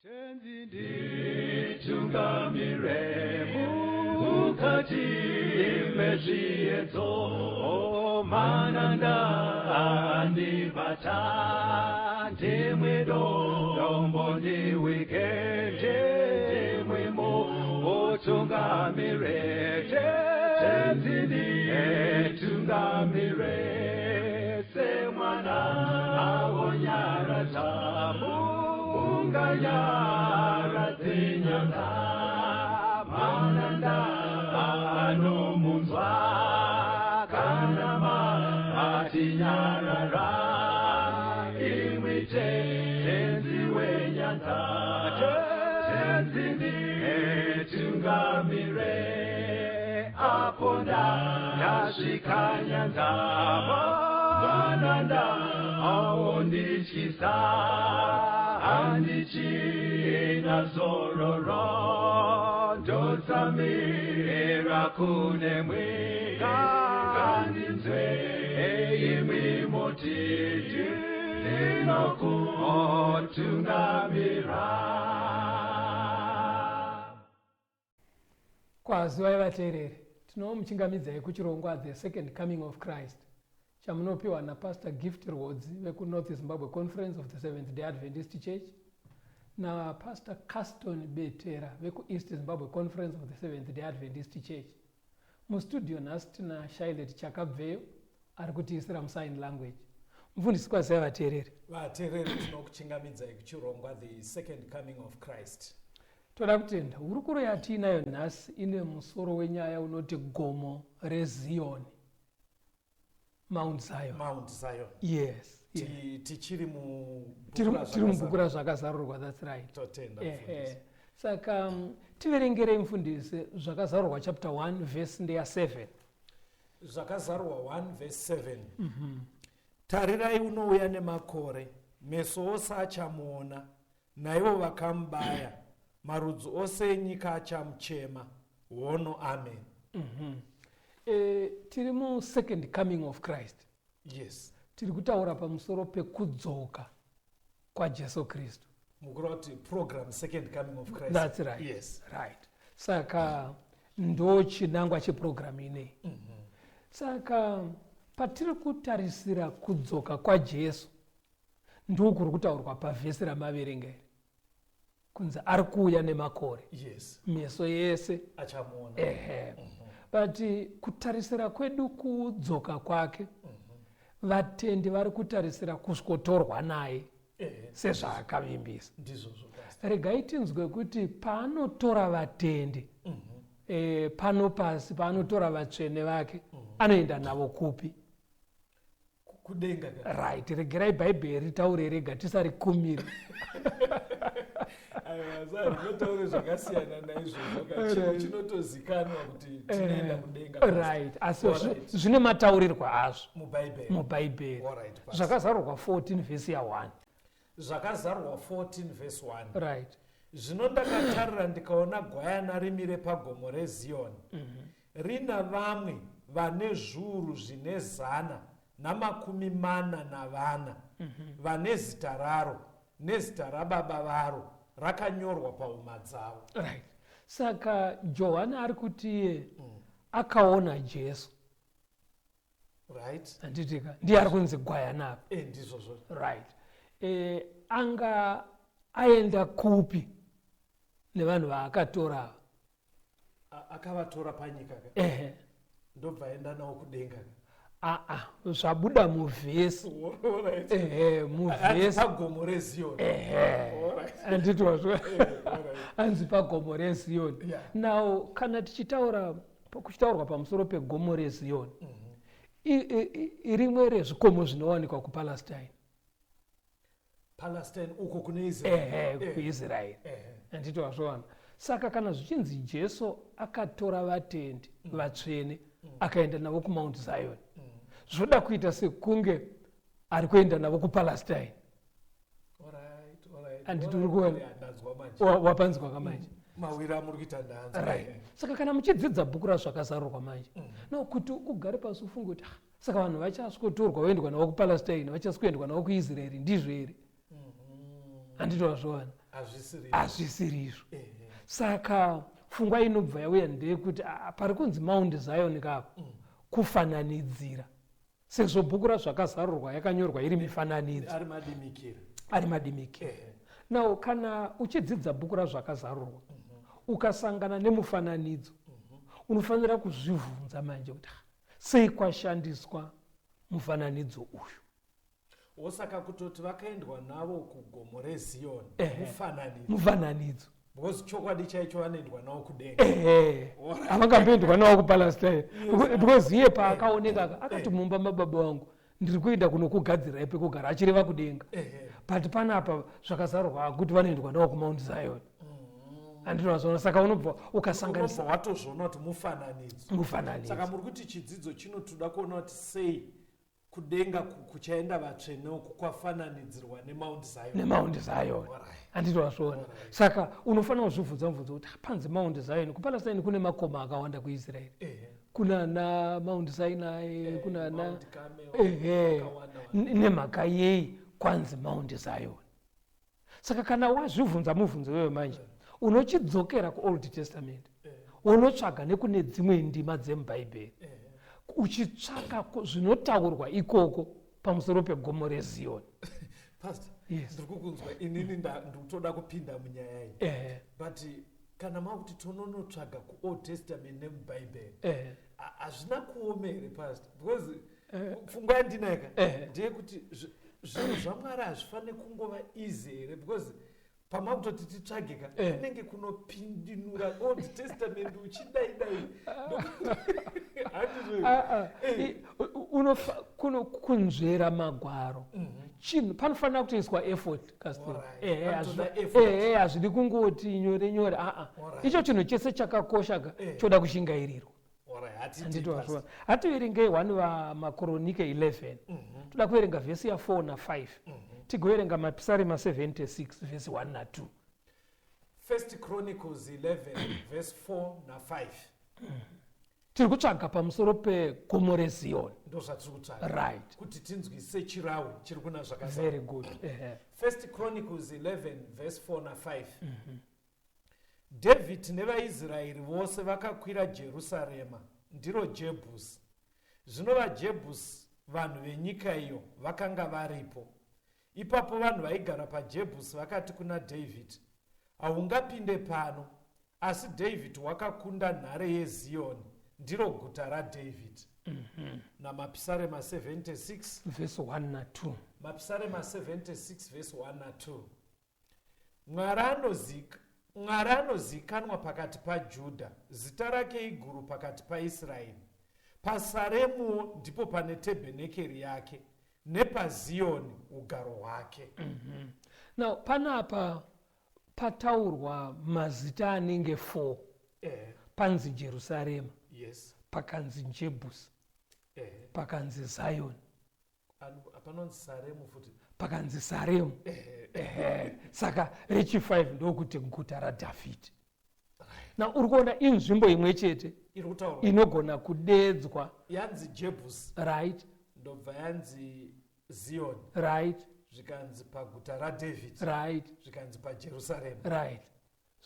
Tenzi nditungamire mukati mezviedzo, mananda andibata, ndimwe dombo ndiwike, ndimwe mutungamire. Tenzi nditungamire semwana awonyaradza munganyaradze nyanga, mananda anomunzwa kana matinyarara, imwi Tenzi wenyanza. Tenzi nditungamire apo ndasvika nyanza, mananda aondityisa, handichina zororo, ndotsamira kunemwi, ngandinzwe imwi moti ndinokutungamira. Kwazivai vateereri, tinomuchingamidzai kuchirongwa The Second Coming of Christ chamunopiwa naPastor Gift Rwodzi vekuNorth Zimbabwe Conference of the Seventh Day Adventist Church naPastor Caston Betera vekuEast Zimbabwe Conference of the Seventh Day Adventist Church. Mustudio nhasi tina Shailet Chakabveyo ari kutiisira musign language. Mufundisi, kwazivai vateereri. Vateereri, tinokuchingamidzai kuchirongwa The Second Coming of Christ. Toda kutenda. Hurukuro yatiinayo nhasi ine musoro wenyaya unoti Gomo reZiyoni, Mount Zion. Mount Zion. Yes. Tichiri mubhuku Tiri mubhuku raZvakazarurwa, that's right. Totenda, mufundisi. Saka tiverengerei, mufundisi, Zvakazarurwa chapter 1 verse ndeya 7. Zvakazarurwa 1 verse 7. Tarirai, unouya nemakore, meso ose achamuona, naivo vakamubaya, marudzi ose enyika achamuchema. Hono, amen. Tiri musecond coming of Christ. Tiri kutaura pamusoro pekudzoka kwaJesu Kristu. Mukuru kuti program Second Coming of Christ. That's right. Right, saka ndo chinangwa cheprogramu ineyi. Saka patiri kutarisira kudzoka kwaJesu, ndokuri kutaurwa pavhesi ramaverenga iri kunzi ari kuuya nemakore, meso yese achamuona. Ehe, but kutarisira kwedu kudzoka kwake, vatendi vari kutarisira kusvotorwa naye sezvaakavimbisa. Ndizvozvo, Pastor. Regai tinzwe kuti paanotora vatendi pano pasi, paanotora vatsvene vake, anoenda navo kupi? Kudenga ka. Right, regerai Bhaibheri ritaure rega, tisarikumira. Aiwa, rinotaure zvakasiyana naizvozvo ka. Chinhu chinotozikanwa kuti tinoenda kudenga, Pastor. Right, asi zvine mataurirwa azvo mubhaibheri. Mubhaibheri. Alright, Pastor. Zvakazarurwa 14 vhesi ya1. Zvakazarurwa 14 verse 1. Zvino ndakatarira, ndikaona gwayana rimire pagomo reZiyoni, rina vamwe vane zviuru zvine 144, vane zita raro nezita rababa varo rakanyorwa pahuma dzavo. Right, saka Johani ari kuti iye akaona Jesu. Handitika ndiye ari kunzi gwayana apa? Ndizvozvo. Right, anga aenda kupi nevanhu vaakatora ava? Akavatora panyika ka? Ehe. Ndobva aenda nawo kudenga ka? Aa, zvabuda muvhesi. Ehe, muvhesi. Pagomo reZiyoni. Ehe, handiti wazvo anzi pagomo reZiyoni? Now kana tichitaura, kuchitaurwa pamusoro pegomo reZiyoni, rimwe rezvikomo zvinowanikwa kuPalestine. Palestine uko kune Israel. Ehe, kuIsraeri. Handiti wazvowana? Saka kana zvichinzi Jesu akatora vatendi vatsvene akaenda navo kuMount Zion, zvoda kuita sekunge ari kuenda navo kuPalestine. Handiti uri kuona? Yeah, ndanzwa manje. Wapanzwa kamanje? Mawiri amuri kuita ndanzwa. Right, saka kana muchidzidza bhuku raZvakazarurwa manje, no kuti ugare pasi ufunge kuti, ah, saka vanhu vachasikotorwa voendwa navo kuPalestine, vachasikuendwa navo kuIsraeri, ndizvo here? Handiti wazvowana? Hazvisiri. Hazvisiri izvo. Ehe. Saka pfungwa inobva yauya ndeyekuti pari kunzi Mount Zion kapa kufananidzira, sezvo bhuku raZvakazarurwa yakanyorwa iri mifananidzo. Ari madimikira. Ari madimikira. Now kana uchidzidza bhuku raZvakazarurwa, ukasangana nemufananidzo, unofanira kuzvibvunza manje kuti, "Ah, sei kwashandiswa mufananidzo uyu?" Wosaka kutoti vakaendwa navo kugomo reZiyoni mufananidzo. Mufananidzo. Because chokwadi chaicho vanoendwa navo kudenga. Ehe, havangamboendwa nawo kuPalestine, because iye paakaoneka akati, "Mumba mababa vangu ndiri kuenda kunokugadzirai pekugara," achireva kudenga. But panapa Zvakazarurwa kuti vanoendwa nawo kuMount Zion, handinozvona. Saka unobva ukasanganisa. Unobva watozviona kuti mufananidzo. Mufananidzo. Saka muri kuti chidzidzo chinotoda kuona kuti sei kudenga kuchaenda vatsvene uku kwafananidzirwa neMount Zion. NeMount Zion. Handitowazviona. Saka unofanira kuzvibvunza mubvunzo kuti, "Ah, panzi Mount Zion kuPalestine, kune makomo akawanda kuIsraeri, kunana Mount Sinai, kunana Mount Carmel, akawanda wanda. Nemhaka yei kwanzi Mount Zion?" Saka kana wazvibvunza mubvunzo iyoyo manje, unochidzokera kuOld Testament, unotsvaga nekune dzimwe ndima dzemubhaibheri, uchitsvaka zvinotaurwa ikoko pamusoro pegomo reZiyoni. Pastor, Yes. ndiri kukunzwa. Inini ndiri kutoda kupinda munyaya iyi, but kana makuti tononotsvaga kuOld Testament nemubhaibheri, hazvina kuoma here, Pastor? Because pfungwa yandinaika ndeyekuti zvinhu zvaMwari hazvifaniri kungova easy here? Because pamakutoti titsvage ka, kunenge kunopindinura Old Testament uchidaidai, handizvo? Ah, ah. Kunzvera magwaro chinhu panofanira kutoiswa effort, Castel. Panotoda effort. Ehe, hazvidi kungoti nyore nyore, aa. Icho chinhu chese chakakosha ka, choda kushingairirwa. Alright, hatiti, Handitowazviona. Pastor. Hativerengei 1 vaMakoronike 11, toda kuverenga vhesi ya4 na5, tigoverenga Mapisarema 76 vhesi 1 na2. First Chronicles 11 verse 4 na5. Tiri kutsvaga pamusoro pegomo reZiyoni. Ndo zvatiri kutsvaga. Kuti tinzwise chirawo chiri kuna Zvakazara. Very good, ehe. First Chronicles 11 verse 4 na5. David nevaIsraeri vose vakakwira Jerusarema, ndiro Jebhusi. Zvino vaJebhusi, vanhu venyika iyo, vakanga varipo. Ipapo vanhu vaigara paJebhusi vakati kuna David, "Haungapinde pano." Asi David wakakunda nhare yeZiyoni, ndiro guta raDavid. Namapisarema 76 vhesi 1 na2. Mapisarema 76 vhesi 1 na2. Mwari anozikanwa pakati paJudha, zita rake iguru pakati paIsraeri. PaSaremuwo ndipo pane tebhenekeri yake, nepaZiyoni ugaro hwake. Now panapa pataurwa mazita anenge 4. Panzi Jerusarema, pakanzi Jebhusi, pakanzi Zion, Panonzi Saremu futi. Pakanzi Saremu. Ehe. Saka rechi5 ndokuti guta raDhavhidhi. Na uri kuona inzvimbo imwe chete iri kutaurwa inogona kudedzwa. Yanzi Jebhusi, ndobva yanzi Ziyoni, zvikanzi paguta raDavid, zvikanzi paJerusarema, right,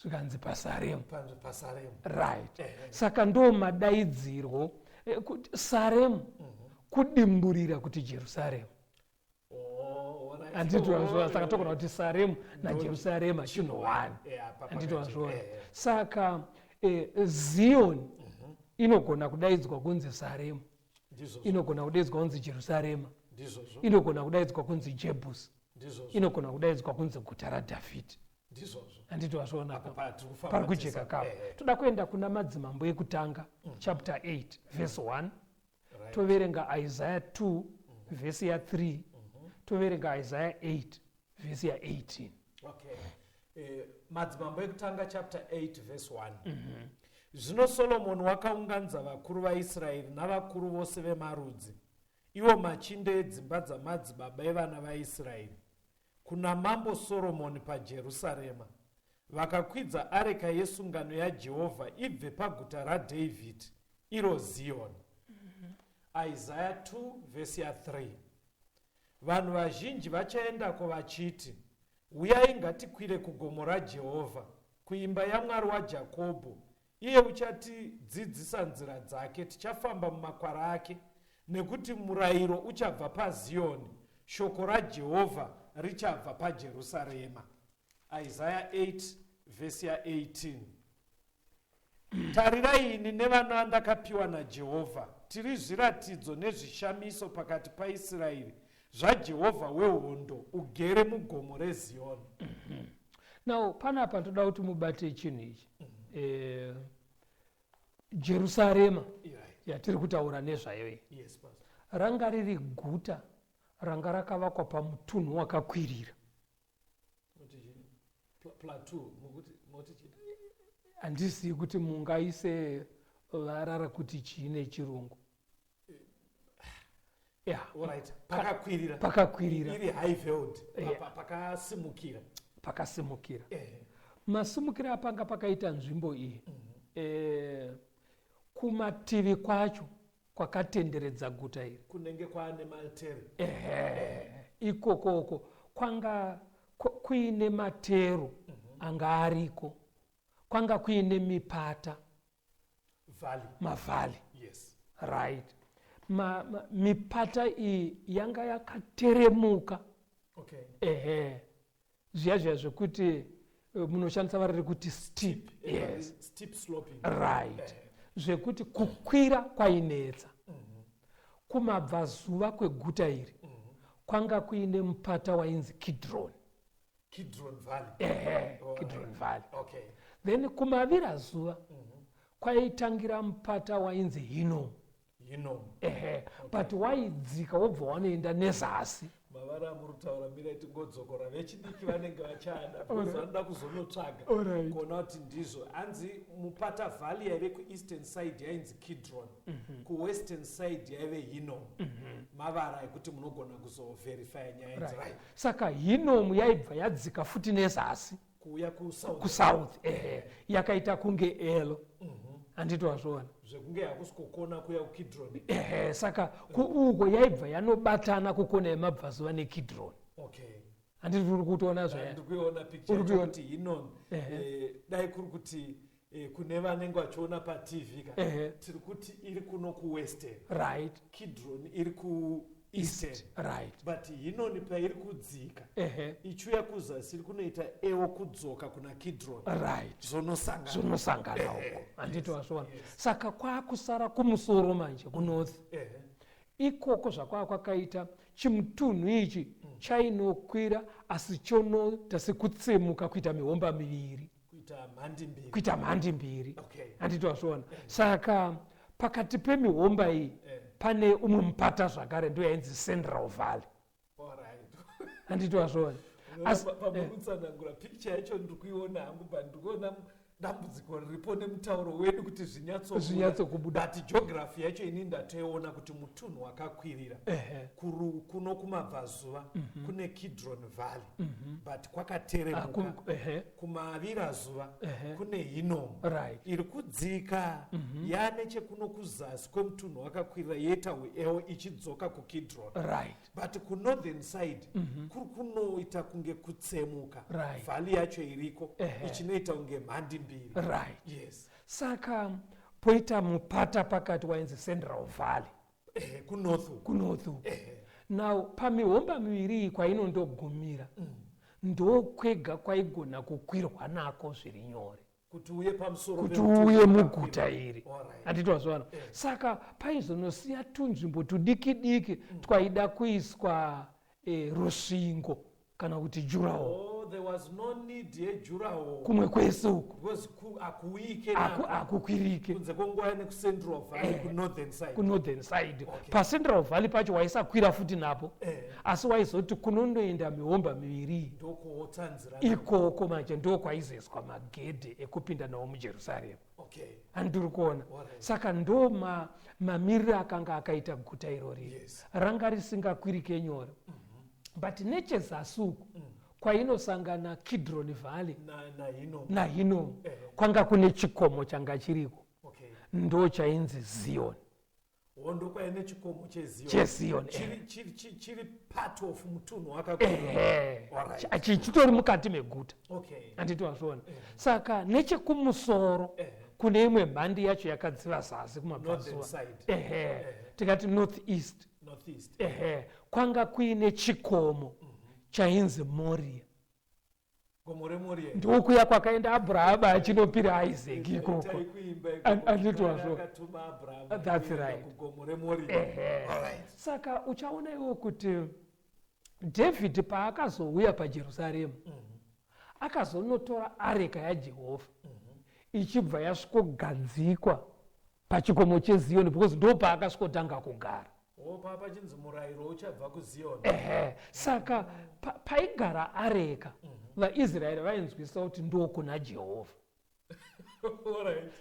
zvikanzi paSaremu. Pasaremu. Right, saka ndo madaidzirwo kuti Saremu kudimburira kuti Jerusarema. Oh, alright. Handiti wazviona? Saka togona kuti Saremu naJerusarema chinhu 1. Apa Handiti pakati. wazviona? Saka Ziyoni inogona kudaidzwa kunzi Saremu, inogona kudaidzwa kunzi Jerusarema, inogona kudaidzwa kunzi Jebhusi, inogona kudaidzwa kunzi guta raDhavhidhi. Handiti wazviona? Apo patiri kufamba Pari kujeka tese. kapo. Toda kuenda kuna Madzimambo Ekutanga chapter 8 verse 1. Toverenga Isaiah 2 vhesi ya3, toverenga Isaiah 8 vhesi ya18. Okay. Madzimambo Ekutanga chapter 8 verse 1. Zvino Solomoni wakaunganidza vakuru vaIsraeri navakuru vose vemarudzi, iwo machinda edzimba dzamadzibaba evana vaIsraeri, kuna Mambo Soromoni paJerusarema. Vakakwidza areka yesungano yaJehovha ibve paguta raDhavhidhi, iro Ziyoni. Isaya 2 vhesi ya3. Vanhu vazhinji vachaendako vachiti, Uyai, ngatikwire kugomo raJehovha, kuimba yaMwari waJakobho. Iye uchatidzidzisa nzira dzake, tichafamba mumakwara ake. Nekuti murayiro uchabva paZiyoni, shoko raJehovha richabva paJerusarema. Isaya 8 vhesi ya18. Tarirai, ini nevana vandakapiwa naJehovha tiri zviratidzo nezvishamiso pakati paIsraeri zvaJehovha wehondo, ugere mugomo reZiyoni. Now panapa ndoda kuti mubate chinhu ichi. Jerusarema yatiri kutaura nezvayo iyi, Pastor. ranga riri guta ranga rakavakwa pamutunhu wakakwirira. Moti chii? Plateau, mukuti moti chii? Handizivi kuti mungaise vara rekuti chii nechirungu ya. Alright, pakakwirira. Pakakwirira. Iri high veld. Yeah. Pakasimukira. Pakasimukira. Masimukiro apanga pakaita nzvimbo iyi, kumativi kwacho kwakatenderedza guta iri kunenge kwaane matere. Ehe, ikokoko kwanga kuine matero anga ariko, kwanga kuine mipata. Valley. Mavalley. Yes. Right, mipata iyi yanga yakateremuka. Ehe, zviya zviya zvekuti munoshandisa vara rekuti steep, yes. Steep sloping. Right, zvekuti kukwira kwainetsa. Kumabvazuva kweguta iri kwanga kuine mupata wainzi Kidron. Kidron Valley. Ehe. Kidron Valley. Then kumavirazuva kwaitangira mupata wainzi Hinom. Hinom. Ehe, but waidzika wobva wanoenda nezasi. Mavara amuri kutaura, mirai tingodzokora. Vechidiki vanenge vachada because vanoda kuzonotsvaga kuona kuti ndizvo. Hanzi mupata, valley yaive kueastern side yainzi Kidron, kuwestern side yaive Hinom. Mavara ekuti munogona kuzoverifya nyaya idzi. Right. Saka Hinomu yaibva yadzika futi nezasi kuuya kusouth. Kusouth, ehe, yakaita kunge elo, handiti wazviona? Zvekunge hakusi kukona kuya kuKidron. Ehe, saka kuuko yaibva yanobatana kukona yemabvazuva neKidron. Handiti uri kutoona zvaya? Ndiri kuiona picture. Uri kuiona. Kuti Hinon, dai kuri kuti kune vanenge vachiona paTV ka, tiri kuti iri kuno kuwestern, Kidron iri kueastern, east, right. But Hinoni pairi kudzika ichiuya kuzasi, iri kunoita ewo kudzoka kuna Kidron. Zvonosangana. Zvonosangana uko, handiti wazviona? Saka kwakusara kumusoro manje, kunorth. Ikoko zvakwava kwakaita chimutunhu ichi chainokwira, asi chonoita sekutsemuka kuita mihomba miviri. Kuita mhandi mbiri. Kuita mhandi mbiri. Handiti wazviona? Saka pakati pemihomba iyi pane umwe mupata zvakare, ndo yainzi Central Valley. Handiti wazviona? Pamukutsanangura picture yacho ndiri kuiona hangu, but ndiri kuona dambudziko riripo nemutauro wedu kuti zvinyatsobuda. Zvinyatsokubuda. But geography yacho ini ndatoiona kuti mutunhu wakakwirira. Kuno kumabvazuva kune Kidron Valley, but kwakateremuka. Kumavirazuva kune Hinom iri kudzika yanechekuno kuzasi kwemutunhu wakakwirira, yoita uewo ichidzoka kuKidron. But kunorthern side kuri kunoita kunge kutsemuka. Valley yacho iriko ichinoita kunge mhandi mbiri. Saka poita mupata pakati wainzi Central Valley. Kunorth uku. Kunorth uku. Now pamihomba miviri iyi kwainondogumira, ndokwega kwaigona kukwirwa nako zviri nyore kuti uye pamusoro kuti pemutunhu uye wakakwirira. Muguta iri. Handiti wazviona? Saka paizonosiya tunzvimbo tudiki diki twaida kuiswa rusvingo kana kuti durawall. Oh, there was no need yedurawall. Kumwe kwese uku because hakuwike. Hakukwirike. Kunze kwenguva nekuCentral Valley, kunorthern side. Kunorthern side. PaCentral Valley pacho waisakwira futi napo, asi waizoti kunondoenda mihomba miviri iyi ndokuotsanzira. Ikoko manje ndokwaizoiswa magedhe ekupinda nawo muJerusarema. Handiri kuona? Saka ndo mamiriro akanga akaita guta irori. Ranga risingakwirike nyore, but nechezasi uku kwainosangana Kidron Valley naHinom. NaHinom, kwanga kune chikomo changa chiriko, ndo chainzi Zion. Hondo kwaine chikomo cheZion. CheZion. Chiri part of mutunhu wakakura. Ehe. Alright. Chitori mukati meguta. Handiti wazviona? Saka nechekumusoro kune imwe mhandi yacho yakadziva zasi kumabvazuva. Northern side. Ehe, tikati north east. Northeast. Ehe, kwanga kuine chikomo chainzi Moria. Gomo reMoria. Ndokuya kwakaenda Abrahama achinopira Isaac ikoko. Taikuimba Handiti ikoko. wazvo? Akatuma Abrahama That's kuenda right. kugomo reMoria. Ehe. Alright. Saka uchaona iwo kuti David paakazouya paJerusarema, akazonotora areka yaJehovha ichibva yasvikogadzikwa pachikomo cheZiyoni, because ndo paakasvikotanga kugara. Opa pachinzi murayiro uchabva kuZiyoni. Ehe, saka paigara areka, vaIsraeri vainzwisisa kuti ndokuna Jehovha.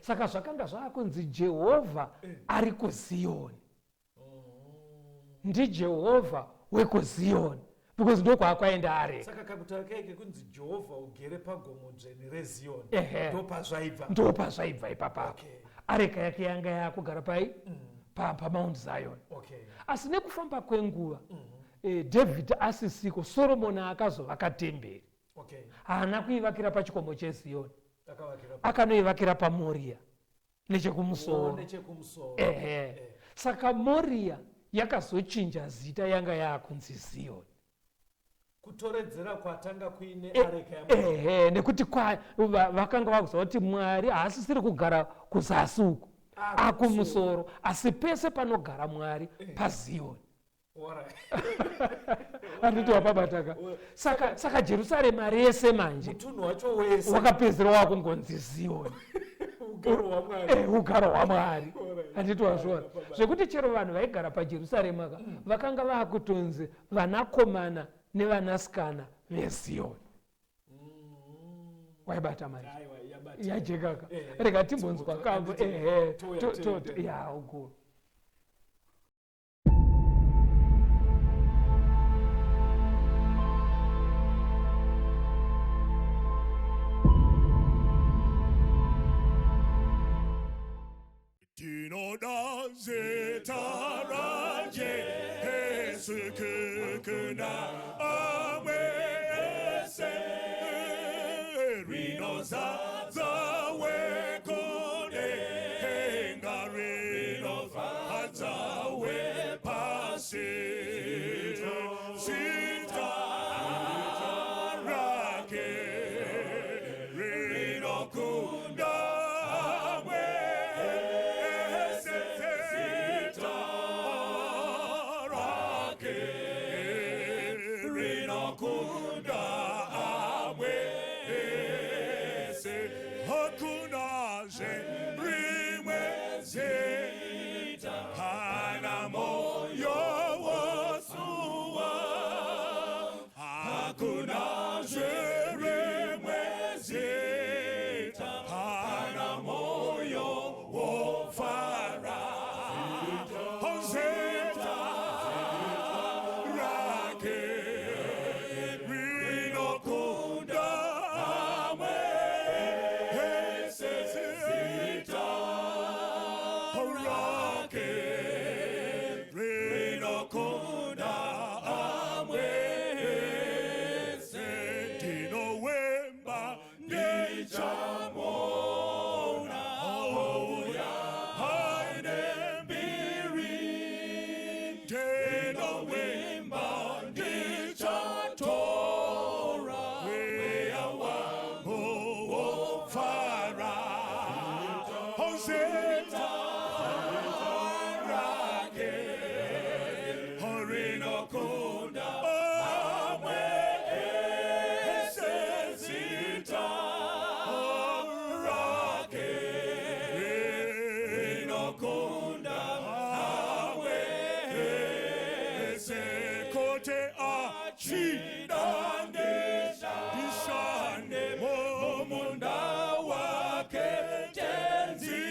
Saka zvakanga zvaakunzi Jehovha ari kuZiyoni, ndiJehovha wekuZiyoni, because ndokwakwaenda areka. Saka kakutaura kai kekunzi Jehovha ugere pagomo dzvene reZiyoni, Ehe. ndopazvaibva. Ndopazvaibva ipapapo. Areka yake yanga yakugara pai? PaMount Zion. Asi nekufamba kwenguva, David asisiko, Solomon akazovaka temberi. Haana kuivakira pachikomo cheZiyoni. Akavakira Akanoivakira paMoria nechekumusoro. Oh, nechekumusoro. Ehe. Saka Moria yakazochinja zita, yanga yakunzi Ziyoni. Kutoredzera kwatanga kuine areka yaMwari. Ehe, nekuti vakanga vakuziva kuti Mwari haasisiri kugara kuzasi uku, akumusoro, asi pese panogara Mwari paZiyoni. Handiti wapabataka? Saka Jerusarema rese manje, Mutunhu wacho wese wakapedzera wakungonzi Ziyoni. Ugaro hwaMwari. Ugaro hwaMwari. Handiti wazviona zvekuti chero vanhu vaigara paJerusarema ka, vakanga vakutonzi vanakomana nevanasikana veZiyoni. Waibata manje? Aiwa, yabatika. Yajekaka. Rega timbonzwa kambo. Ehe. Touya, toenda. Ya, ugo. Tinoda zita raJesu kukunda amwe ese, rinozadza wekudenga, rinozadza wepasi. Zita rake rinokunda amwe ese, zita rake rinokunda amwe ese. Hakuna rimwe zita kana moyo wosuwa, hakuna rimwe zita kana moyo wofara. Zita rake rinokunda amwe ese, zita rake rinokunda amwe ese. Ndinowemba ndichamona ouya aine mbiri, ndinowemba ndichatora mweya wangu wofara. Zita rake rinokunda amwe ese, zita rake rinokunda amwe ese. Kote achidande ndishande mumunda wake Tenzi.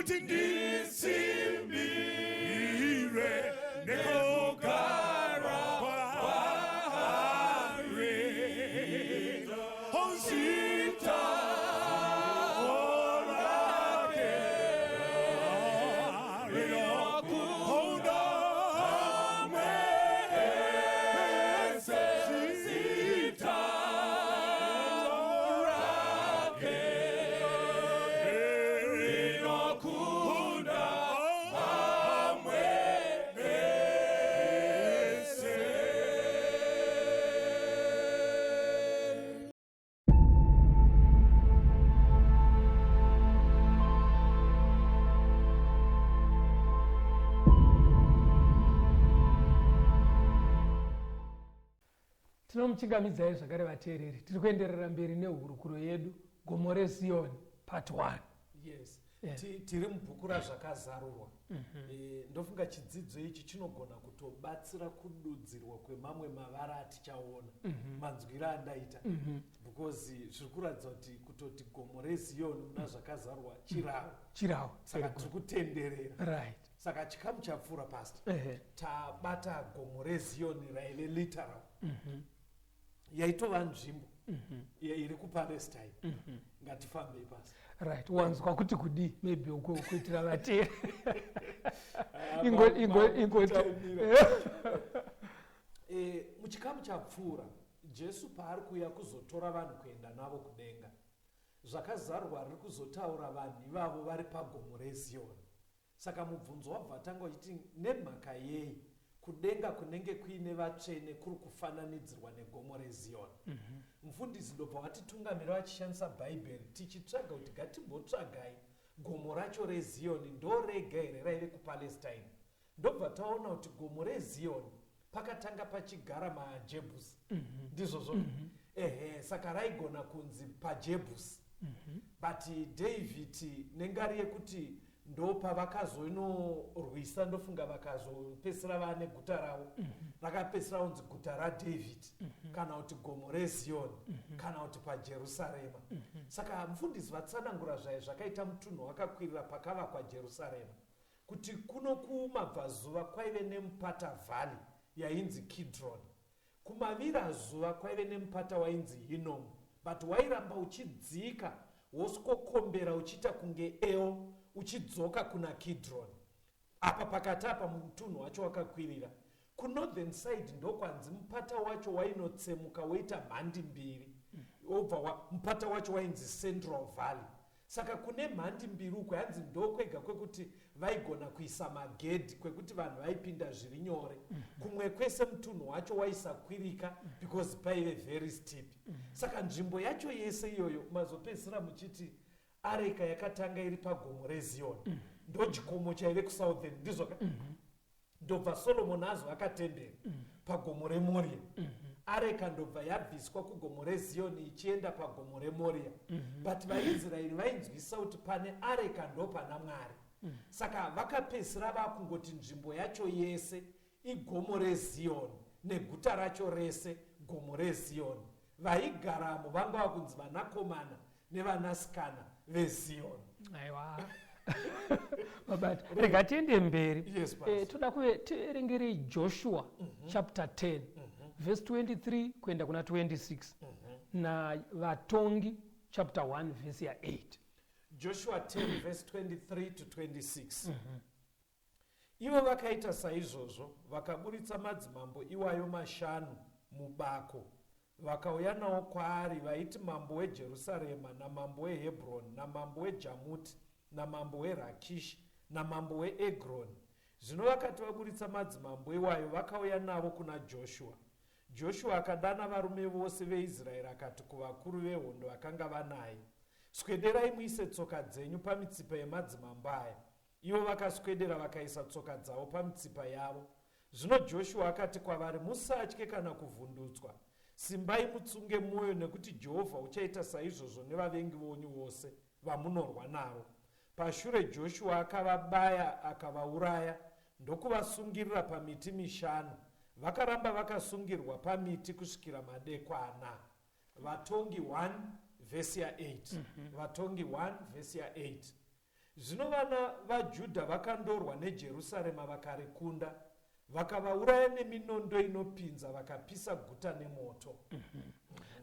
Kuti ndisimbire nekugara kwaari. Zita rake rinokunda mamwe ese. Zita rake rinokunda mamwe ese. Tinomuchingamidzai zvakare, vateereri. Tiri kuenderera mberi nehurukuro yedu, Gomo reZiyoni, part 1. Yes. Yeah. Tiri mubhuku raZvakazarurwa. Ndofunga chidzidzo ichi chinogona kutobatsira kududzirwa kwemamwe mavara atichaona, manzwiro andaita, because zviri kuratidza kuti kutoti Gomo reZiyoni muna Zvakazarurwa chirawo. Chirawo. Saka tiri kutenderera. Saka chikamu chapfuura, Pastor, tabata Gomo reZiyoni raive literal, yaitova nzvimbo iri kuPalestine. Ngatifambei, Pastor. Right, wanzwa kuti kudii? Maybe uko kuitira vateeri. Ingoti Muchikamu chapfuura, Jesu paari kuuya kuzotora vanhu kuenda navo kudenga, Zvakazarurwa riri kuzotaura vanhu ivavo vari paGomo reZiyoni. Saka mubvunzo wabva tanga uchiti, nemhaka yei kudenga kunenge kuine vatsvene kuri kufananidzirwa neGomo reZiyoni? Mufundisi ndobva vatitungamira vachishandisa Bhaibheri, tichitsvaga kuti ngatimbotsvagai gomo racho reZiyoni ndo rega here raive kuPalestine. Ndobva taona kuti Gomo reZiyoni pakatanga pachigara maJebhusi, ndizvozvo? Ehe. Saka raigona kunzi paJebhusi, but David nengari yekuti ndo pavakazonorwisa, ndofunga vakazopedzisira vaane guta ravo, rakapedzisira kunzi guta raDavid kana kuti Gomo reZiyoni kana kuti paJerusarema. Saka mufundisi vatsanangura zvai zvakaita mutunhu wakakwirira pakavakwa Jerusarema, kuti kuno kumabvazuva kwaive nemupata, valley yainzi Kidron. Kumavirazuva kwaive nemupata wainzi Hinom, but wairamba uchidzika, wosikokombera uchiita kunge eo, uchidzoka kuna Kidron. Apa pakati apa mutunhu wacho wakakwirira. Kunorthern side ndokwanzi mupata wacho wainotsemuka woita mhandi mbiri, wobva mupata wacho wainzi Central Valley. Saka kune mhandi mbiri uko yanzi ndokwega kwekuti vaigona kuisa magedhi, kwekuti vanhu vaipinda zviri nyore. Kumwe kwese mutunhu wacho waisakwirika because paive very steep. Saka nzvimbo yacho yese iyoyo, mazopedzisira muchiti areka yakatanga iri paGomo reZiyoni, ndo chikomo chaive kusouthern, ndizvoka? Ndobva Solomoni azovaka temberi paGomo reMoria. Areka ndobva yabviswa kuGomo reZiyoni ichienda paGomo reMoria, but vaIsraeri vainzwisisa kuti pane areka ndo pana Mwari. Saka vakapedzisira vakungoti nzvimbo yacho yese iGomo reZiyoni, neguta racho rese Gomo reZiyoni. Vaigaramo vanga vakunzi vanakomana nevanasikana veZiyoni. Aiwa, mabata. Rega tiende mberi. Yes, Pastor. Toda kuve tiverengerei Joshua chapter 10 verse 23 kuenda kuna 26 naVatongi chapter 1 verse ya8. Joshua 10 verse 23 to 26. Ivo vakaita saizvozvo, vakaburitsa madzimambo iwayo mashanu mubako, vakauya nawo kwaari, vaiti mambo weJerusarema, namambo weHebroni, namambo weJamuti, namambo weRakishi, namambo weEgroni. Zvino vakati vaburitsa madzimambo iwayo, vakauya navo kuna Joshua. Joshua akadana varume vose veIsraeri, akati kuvakuru vehondo vakanga vanaye, "Swederai muise tsoka dzenyu pamitsipa yemadzimambo aya." Ivo vakaswedera, vakaisa tsoka dzavo pamitsipa yavo. Zvino Joshua akati kwavari, "Musatye kana kuvhundutswa. Simbai mutsunge mwoyo, nekuti Jehovha uchaita saizvozvo nevavengi venyu vose vamunorwa navo." Pashure Joshua akavabaya, akavauraya, ndokuvasungirira pamiti mishanu. Vakaramba vakasungirwa pamiti kusvikira madekwana. Vatongi 1 vhesi ya8. Vatongi 1 vhesi ya8. Zvino vana vaJudha vakandorwa neJerusarema vakarikunda, vakavauraya neminondo inopinza, vakapisa guta nemoto.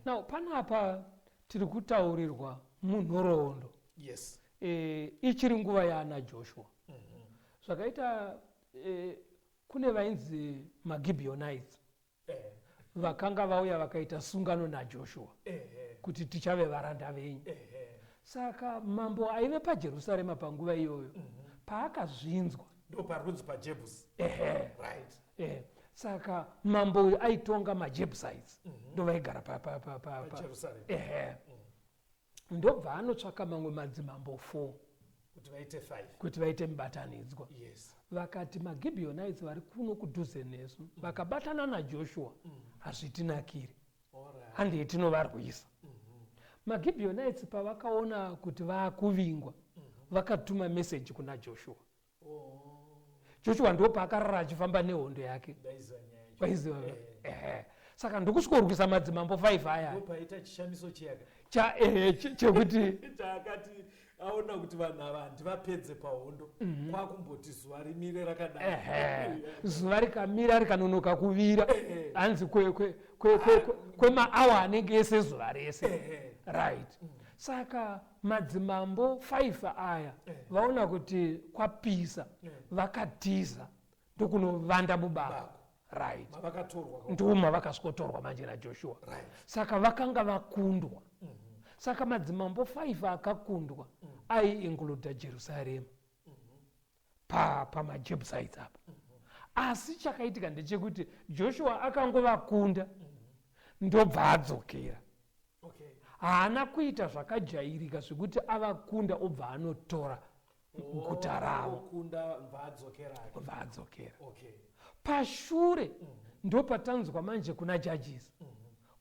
Now panapa tiri kutaurirwa munhoroondo. Ichiri nguva yaana Joshua. Zvakaita kune vainzi maGibeonites vakanga vauya vakaita sungano naJoshua kuti tichave varanda venyu. Saka mambo aive paJerusarema panguva iyoyo paakazvinzwa, Ndo parunzi paJebusi. Ehe. Saka mambo uyu aitonga maJebusites, ndo vaigara paJerusarema. Ehe, ndobva anotsvaka mamwe madzimambo 4 Kuti vaite 5. Kuti vaite mubatanidzwa. Vakati maGibeonites vari kuno kudhuze nesu, vakabatana naJoshua hazvitinakiri, handei tinovarwisa. MaGibeonites pavakaona kuti vaakuvingwa, vakatuma meseji kuna Joshua. Joshua ndo paakarara achifamba nehondo yake. Ndaiziva nyaya yacho. Waiziva? Ehe, saka ndokusvikorwisa madzimambo 5 aya. Ndopaita chishamiso chiyaka. Chekuti Chaakati aona kuti vanhu ava handivapedze pahondo, kwakumboti zuva rimire rakadai. Ehe, zuva rikamira rikanonoka kuvira, hanzi kwemaawa anenge ese zuva rese. Right, saka madzimambo 5 aya vaona kuti kwapisa, vakatiza ndokunovanda mubako. Bako. Right. Mavakatorwa. Ndoma vakasvikotorwa manje naJoshua. Saka vakanga vakundwa. Saka madzimambo 5 akakundwa aiincluda Jerusarema pamaJebusites apa. Asi chakaitika ndechekuti Joshua akangovakunda ndobva adzokera. Haana kuita zvakajairika zvekuti avakunda obva anotora guta ravo. Kunda bvaadzokerake. Obva adzokera. Pashure ndopatanzwa manje kuna Judges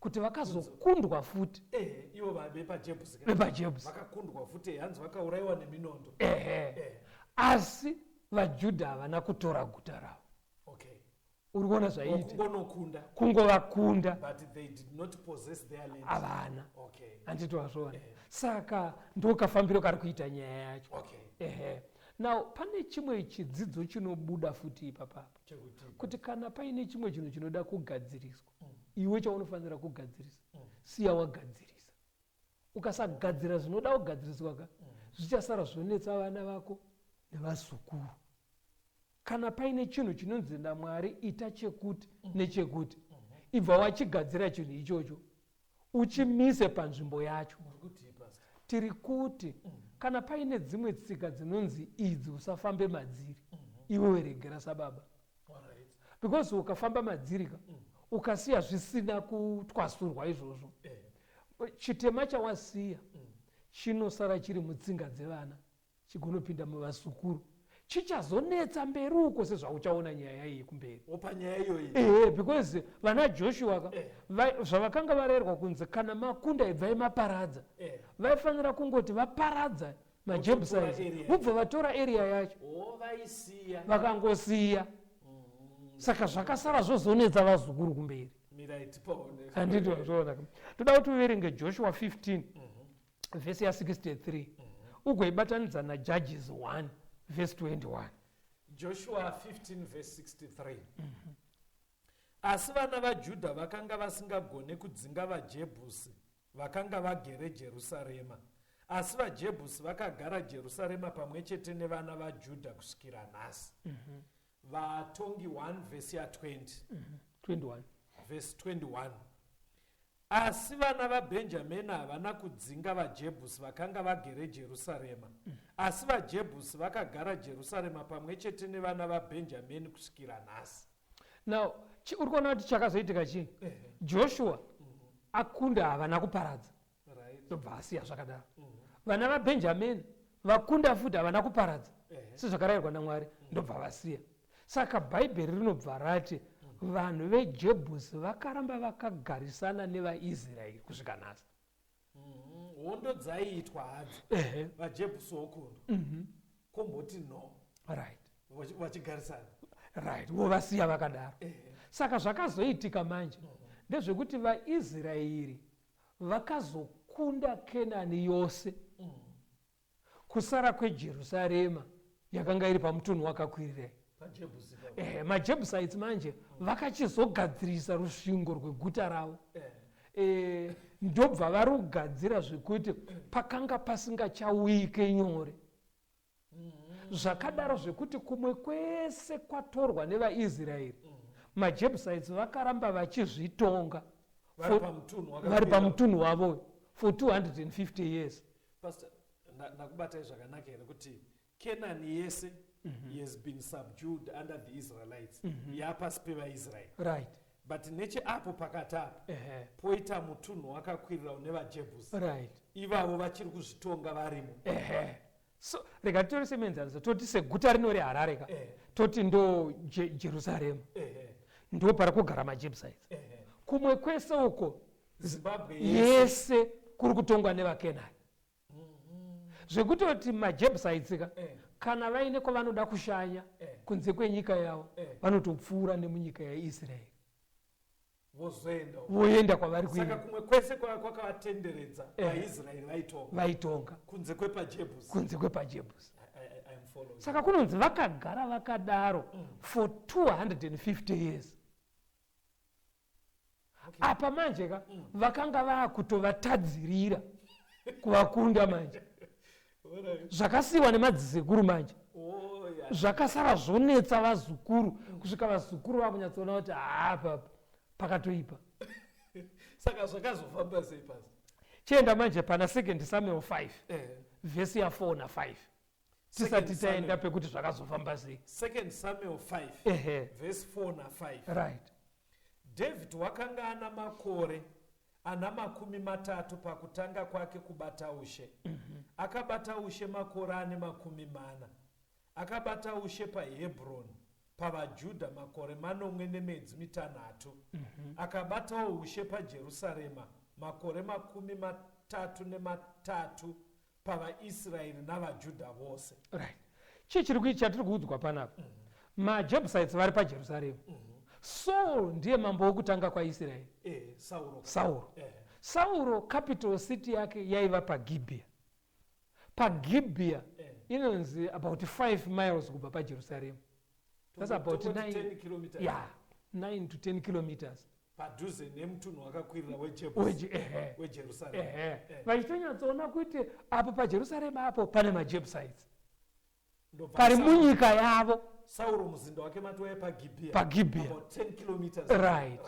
kuti vakazokundwa futi. Ehe, ivo vepaJebusi. VepaJebusi. Vakakundwa futi, hanzi vakaurayiwa neminondo. Ehe. Asi vaJudha havana kutora guta ravo. Uri kuona zvaiita? Kungonokunda. Kungovakunda. But they did not possess their land. Havana. Handiti wazviona? Saka ndokafambiro kari kuita nyaya yacho. Ehe, now pane chimwe chidzidzo chinobuda futi ipapapa. Chekuti? Kuti kana paine chimwe chinhu chinoda kugadziriswa, iwe chaunofanira kugadzirisa, siya wagadzirisa. Ukasagadzira zvinoda kugadziriswa ka, zvichasara zvonetsa vana vako nevazukuru. Kana paine chinhu chinonzi naMwari ita chekuti nechekuti, ibva wachigadzira chinhu ichocho, uchimise panzvimbo yacho. Muri kutii, Pastor? Tiri kuti kana paine dzimwe tsika dzinonzi idzi usafambe madziri, iwewe regera sababa. Because ukafamba madziri ka, ukasiya zvisina kutwasurwa izvozvo, chitema chawasiya chinosara chiri mutsinga dzevana, chigonopinda muvasukuru, chichazonetsa mberi uko, sezvauchaona nyaya iyi kumberi. Panyaya iyoyi. Ehe, because vana Joshua ka, zvavakanga varayirwa kunzi kana makunda ibvai maparadza, vaifanira kungoti vaparadza maJebusites, area. Vobva vatora area yacho. O, vaisiya. Vakangosiya, saka zvakasara zvozonetsa vazukuru kumberi. Mirai tipaone. Handiti wazviona? Toda kuti uverenge Joshua 15 vhesi ya63, ugoibatanidza naJudges 1 vhesi 21. Joshua 15 verse 63: Asi vana vaJudha vakanga vasingagone kudzinga vaJebhusi vakanga vagere Jerusarema, asi vaJebhusi vakagara Jerusarema pamwe chete nevana vaJudha kusvikira nhasi. Vatongi 1 vhesi ya20. 21. Vhesi 21: Asi vana vaBhenjamini havana kudzinga vaJebhusi vakanga vagere Jerusarema, asi vaJebhusi vakagara Jerusarema pamwe chete nevana vaBhenjamini kusvikira nhasi. Now uri kuona kuti chakazoitika chii? Joshua akunda, havana kuparadza, ndobva asiya zvakadaro. Vana vaBhenjamini vakunda futi, havana kuparadza sezvakarayirwa naMwari, ndobva vasiya. Saka Bhaibheri rinobva rati vanhu veJebhusi vakaramba vakagarisana nevaIsraeri kusvika nhasi. Hondo dzaiitwa hadzo, vaJebhusi wokundwa, komboti no, vachigarisana. Right, vovasiya vakadaro. Saka zvakazoitika manje ndezvekuti vaIsraeri vakazokunda Kenani yose. Kusara kweJerusarema yakanga iri pamutunhu wakakwirira. PaJebusi ipapo. MaJebusites manje vakachizogadzirisa rusvingo rweguta ravo. Ndobva varugadzira zvekuti pakanga pasingachauyike nyore. Zvakadaro zvekuti kumwe kwese kwatorwa nevaIsraeri, maJebusites vakaramba vachizvitonga vari pamutunhu vari wakakwirira. Pamutunhu wavo for 250 years. Pastor, ndakubatai zvakanaka here kuti Kenani yese has been subdued under the Israelites, yapasi pevaIsraeri? Right. But necheapo pakati apo poita mutunhu wakakwirira une vaJebhusi. Ivavo vachiri kuzvitonga varimo. Ehe, so rega titore semuenzaniso, toti seguta rino reHarare ka, toti ndo Jerusarema, ndo pari kugara maJebusites. Kumwe kwese uko, Zimbabwe yese. Yese kuri kutongwa nevaKenani, zvekutoti maJebusites ka, kana vaine kwavanoda kushanya kunze kwenyika yavo, vanotopfuura nemunyika yaIsraeri. Vozoenda uko. Voenda kwavari Saka kuenda. kumwe kwese kwakavatenderedza, vaIsraeri vaitonga. Vaitonga. Kunze kwepaJebusi. Kunze kwepaJebusi. I am following. Saka kunonzi vakagara vakadaro for 250 years. Apa manje ka, vakanga vaakutovatadzirira kuvakunda manje. Zvakasiyiwa nemadzisekuru manje zvakasara zvonetsa vazukuru, kusvika vazukuru vakunyatsoona kuti haapa pakatoipa. Saka zvakazofamba sei, Pastor? Chienda manje pana Second Samuel 5, vhesi ya4 na5, tisati Second taenda Samuel. pekuti zvakazofamba sei. Second Samuel 5, verse 4 na5. Right. David wakanga ana makore ana 30 pakutanga kwake kubata ushe. Akabata ushe makore ane 40. Akabata ushe paHebroni pavaJudha makore 7 nemwedzi 6. Akabatawo ushe paJerusarema makore 33 pavaIsraeri navaJudha vose. Right, chii chiri chatiri kuudzwa panapa? MaJebusites vari paJerusarema. Saul ndiye mambo wokutanga kwaIsraeri. Sauro. Sauro. Sauro, capital city yake yaiva paGibhiya. PaGibhiya inonzi about 5 miles kubva paJerusarema. That's about Tongoti 9 10 kilometers. Yeah, 9 to 10 kilometers. Padhuze nemutunhu wakakwirira weJebusi, weJerusarema. Ehe. Vachitonyatsoona kuti apo paJerusarema apo pane maJebusites Ndobva pari munyika yavo. Sauro muzinda wake matova paGibhiya. PaGibhiya. About 10 kilometers. Right.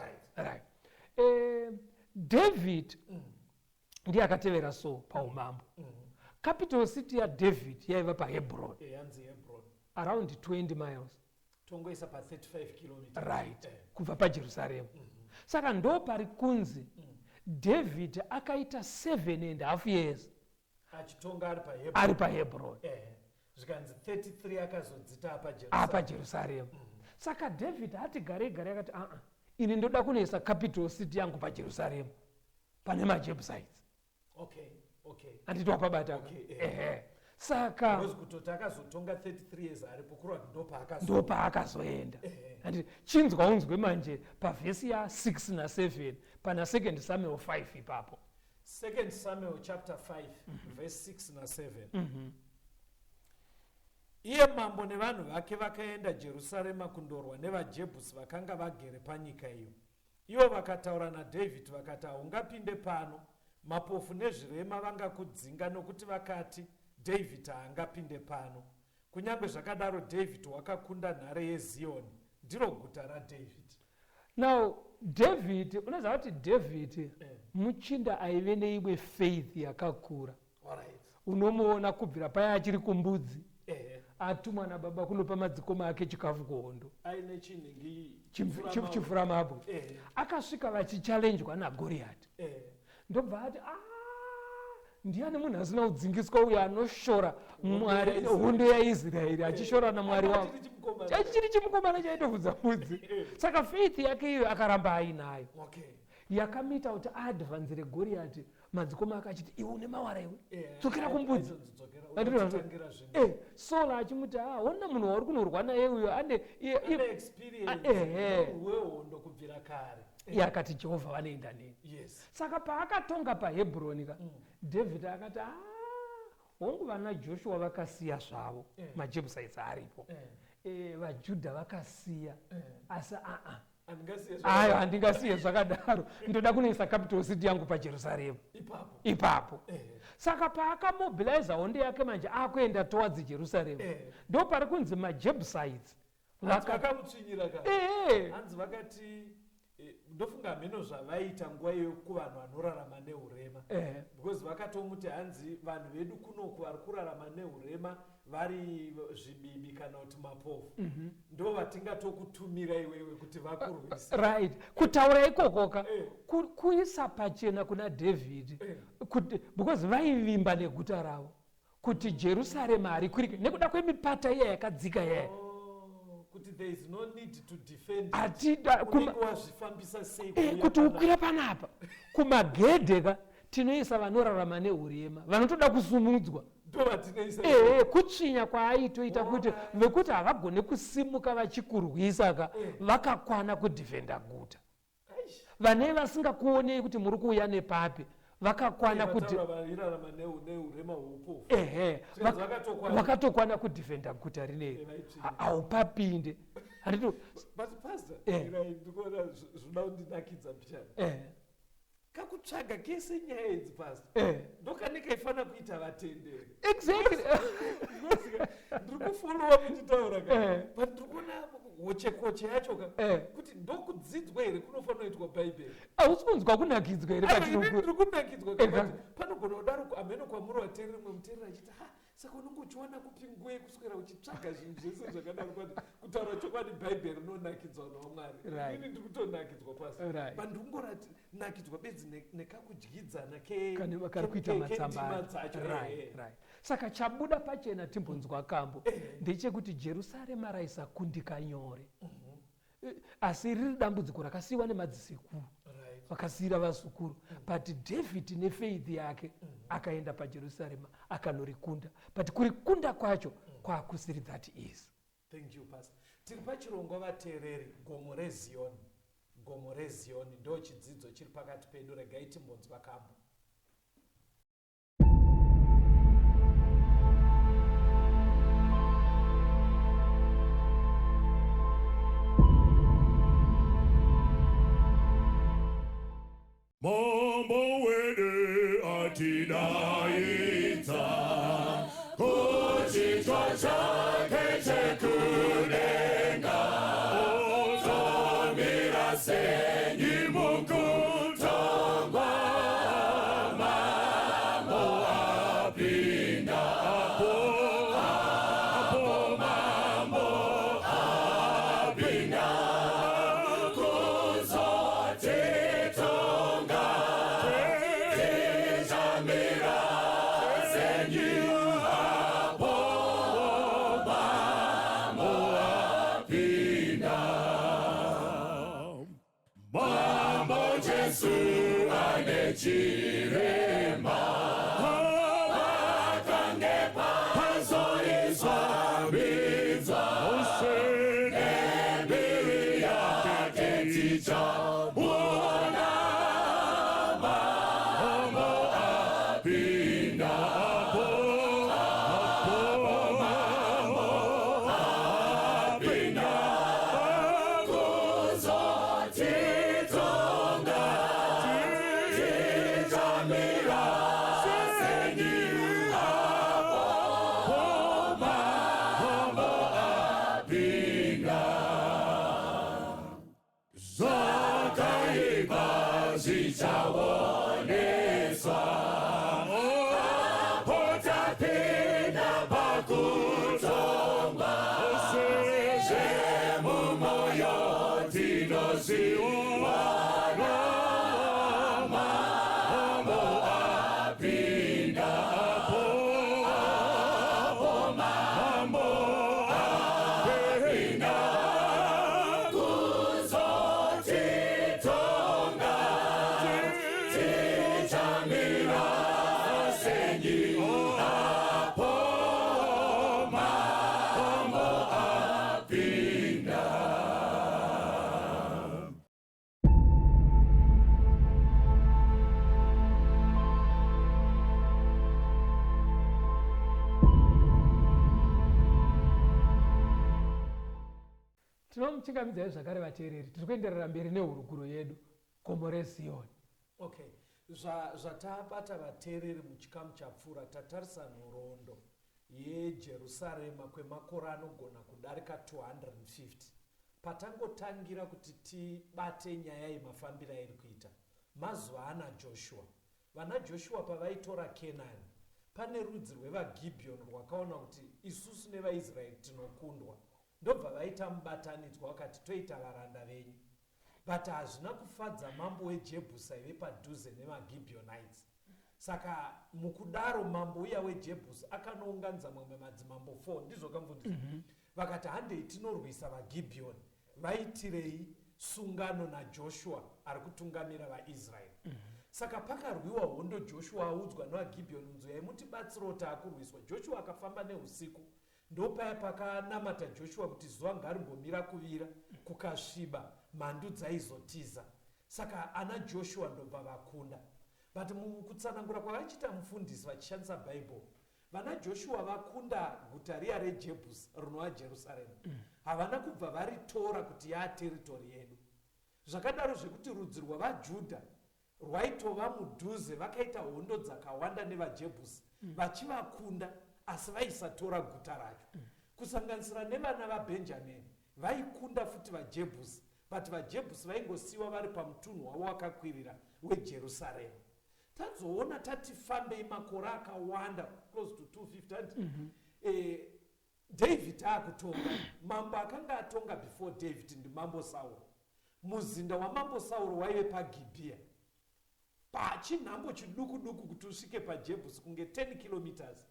David ndiye akatevera Saul paumambo. Capital city yaDavid yaiva paHebron. Yanzi Hebron. Around 20 miles. Tongoisa pa35 kilometers. Right, kubva paJerusarema. Saka ndo pari kunzi David akaita 7 and half years achitonga ari paHebron. Ari paHebron. Zvikanzi 33 akazodzita apa Jerusarema. Apa Jerusarema. Saka David ati garei garei akati, aa, ini ndoda kunoisa capital city yangu paJerusarema pane maJebusites. Handiti wapabata? Okay, eh. Ehe, saka Because kutoti akazotonga 33 years aripo, kureva kuti ndopaakazo Ndopaakazoenda. Handiti chinzwa unzwe manje pavhesi ya6 na7 pana Second Samuel 5 ipapo. Second Samuel chapter 5, verse 6 na7. Iye mambo nevanhu vake vakaenda Jerusarema kundorwa nevaJebhusi vakanga vagere panyika iyo. Ivo vakataura naDhavhidhi vakati, "Haungapinde pano. Mapofu nezvirema vangakudzinga, nokuti vakati, 'Dhavhidhi haangapinde pano.'" Kunyange zvakadaro, Dhavhidhi wakakunda nhare yeZiyoni, ndiro guta raDhavhidhi. Now David, unoziva kuti David muchinda aive neimwe faith yakakura. Unomuona kubvira paya achiri kumbudzi, atumwa nababa kunopa madzikoma ake chikafu kuhondo. Aine chinhingi. Chifuramabwe. Akasvika vachichallenjwa naGoriati. Ndobva ati, "Ah, ndiani munhu asina kudzingiswa uyo anoshora Mwari, hondo yaIsraeri, achishora naMwari wavo?" Achiri chimukomana. Chachiri chimukomana chaitobvudza mbudzi. Saka faith yake iyo akaramba ainayo, yakamuita kuti aadvanzire Goriati, madzikoma ake achiti, "Iwe une mawara iwe, dzokera kumbudzi." Aizodzokera, Andinoona. unotitangira zvinhu. Saul achimuti, "Ah, ona munhu wauri kunorwa naye uyo ane Ane experience Ah, ehe. wehondo kubvira kare. Iye akati, "Jehovha vanoenda neni." Saka paakatonga paHebroni ka, David akati, "A, Hongu, vana Joshua vakasiya zvavo maJebusites aripo. VaJudha vakasiya, asi aa, Handingasiye. Ayo, handingasiye zvakadaro. Ndoda kunoisa capital city yangu paJerusarema. Ipapo. Ipapo. Saka paakamobiliza hondo yake manje, akuenda towards Jerusarema, ndo pari kunzi maJebusites Hanzi vakamutsvinyira ka. Ehe. Hanzi vakati ndofunga hameno zvavaita nguva iyoyo kuvanhu vanorarama neurema, because vakatomuti hanzi vanhu vedu kunoku vari kurarama neurema vari zvibibi kana kuti mapofu, ndo vatingatokutumira iwewe kuti vakurwise. Right, kutaura ikokoka kuisa pachena kuna David kuti, because vaivimba neguta ravo kuti Jerusarema harikwirike nekuda kwemipata iya yakadzika iyaya. Oh, kuti there is no need to defend it. Hatida Unenge wazvifambisa sei kuuya kuti panapa? ukwira panapa kumagedhe ka, tinoisa vanorarama neurema vanotoda kusumudzwa. Ndo vatinoisa. Ehe, kutsvinya kwaaitoita kuti vekuti havagone kusimuka vachikurwisa ka, vakakwana kudhifenda guta. Aish. Vane vasingakuonei kuti muri kuuya nepapi, vakakwana kuti Vataura vairarama neurema hweupofu. Ehe. Zvikanzi vakatokwana. Vakatokwana kudhifenda guta rineri. Vaitsvinya. Haupapinde, handito? But pastor, irai, ndikuona zvinoda kundinakidza mbichana, kakutsvaga kese nyaya idzi, pastor, ndokane kaifanira kuita vatenderi. Ndiri kufolowa muchitaura ka, but ndiri kuona hochekoche yacho ka, kuti ndokudzidzwa here kunofanira kuitwa Bhaibheri. Hausi kunzwa kunakidzwa here? Aiwa, ini Patinoku ndiri kunakidzwa ka, Exactly. but panogona kudaro hameno kwamuri vateereri, mumwe muteereri achiti, "Ha, saka unonge uchiwana kupi nguva yekuswera uchitsvaga zvinhu zvese zvakadaro?" Kwati kutaura chokwadi, Bhaibheri rinonakidzwa naMwari. Inini ndiri kutonakidzwa pasi, but ndiri kungonakidzwa bedzi nekakudyidzana Kari kuita kendima matsamba. dzacho. Right. Saka chabuda pachena, timbonzwa kambo, ndechekuti Jerusarema raisakundika nyore. Asi riri dambudziko rakasiyiwa nemadzisekuru, vakasiyira vazukuru, but David nefaith yake akaenda paJerusarema akanorikunda, but kurikunda kwacho kwakusiri that easy. Thank you, pastor. Tiri pachirongwa, vateereri, Gomo reZiyoni. Gomo reZiyoni ndo chidzidzo chiri pakati pedu. Regai timbonzwa kambo. Mambo wedu atidaidza kuchitwa chake chekudenga, otomira senyi mukutongwa mambo apinda apo, apo mambo apinda kuzotitonga, tichamira senyi apo mambo apinda. Mambo Jesu ane chirema, pakange pazoiswa mbidzwa nembiri yake tichamuona mambo apinda apo, apo mambo apinda kuzotitonga, tichamira. Tinomuchingamidzai zvakare vateereri, tiri kuenderera mberi nehurukuro yedu, Gomo reZiyoni. Okay, zvatabata vateereri muchikamu chapfuura, tatarisa nhoroondo yeJerusarema kwemakore anogona kudarika 250. Patangotangira kuti tibate nyaya yemafambiro airi kuita mazuva ana Joshua. Vana Joshua pavaitora Kenani, pane rudzi rwevaGibhiyoni rwakaona kuti isusu nevaIsraeri tinokundwa, ndobva vaita mubatanidzwa, vakati toita varanda venyu. But hazvina kufadza mambo weJebhusi aive padhuze nemaGibhiyonites. Saka mukudaro mambo uya weJebhusi akanounganidza mamwe madzimambo 4, ndizvo kamufundisi? Vakati handei tinorwisa vaGibhiyoni, vaitirei sungano naJoshua ari kutungamira vaIsraeri. Saka pakarwiwa hondo, Joshua audzwa nevaGibhiyoni kunzi uyai mutibatsirewo, taakurwiswa. Joshua akafamba neusiku, ndopaya pakanamata Joshua kuti zuva ngarimbomira kuvira, kukasviba mhandu dzaizotiza. Saka ana Joshua ndobva vakunda. But mukutsanangura kwavachiita mufundisi vachishandisa Bhaibheri, vana Joshua vakunda guta riya reJebhusi rinova Jerusarema, havana kubva varitora kuti yaaterritory yedu. Zvakadaro zvekuti rudzi rwavaJudha rwaitova mudhuze, vakaita hondo dzakawanda nevaJebhusi vachivakunda, asi vaisatora guta racho. Kusanganisira nevana vaBhenjamini vaikunda futi vaJebhusi, but vaJebhusi vaingosiyiwa vari pamutunhu wavo wakakwirira weJerusarema. Tazoona tati fambei makore akawanda, close to 250, hanti? David aakutonga. Mambo akanga atonga before David ndimambo Sauro. Muzinda wamambo Sauro waive paGibhiya, pachinhambo chiduku duku kuti usvike paJebhusi, kunge 10 kilometers.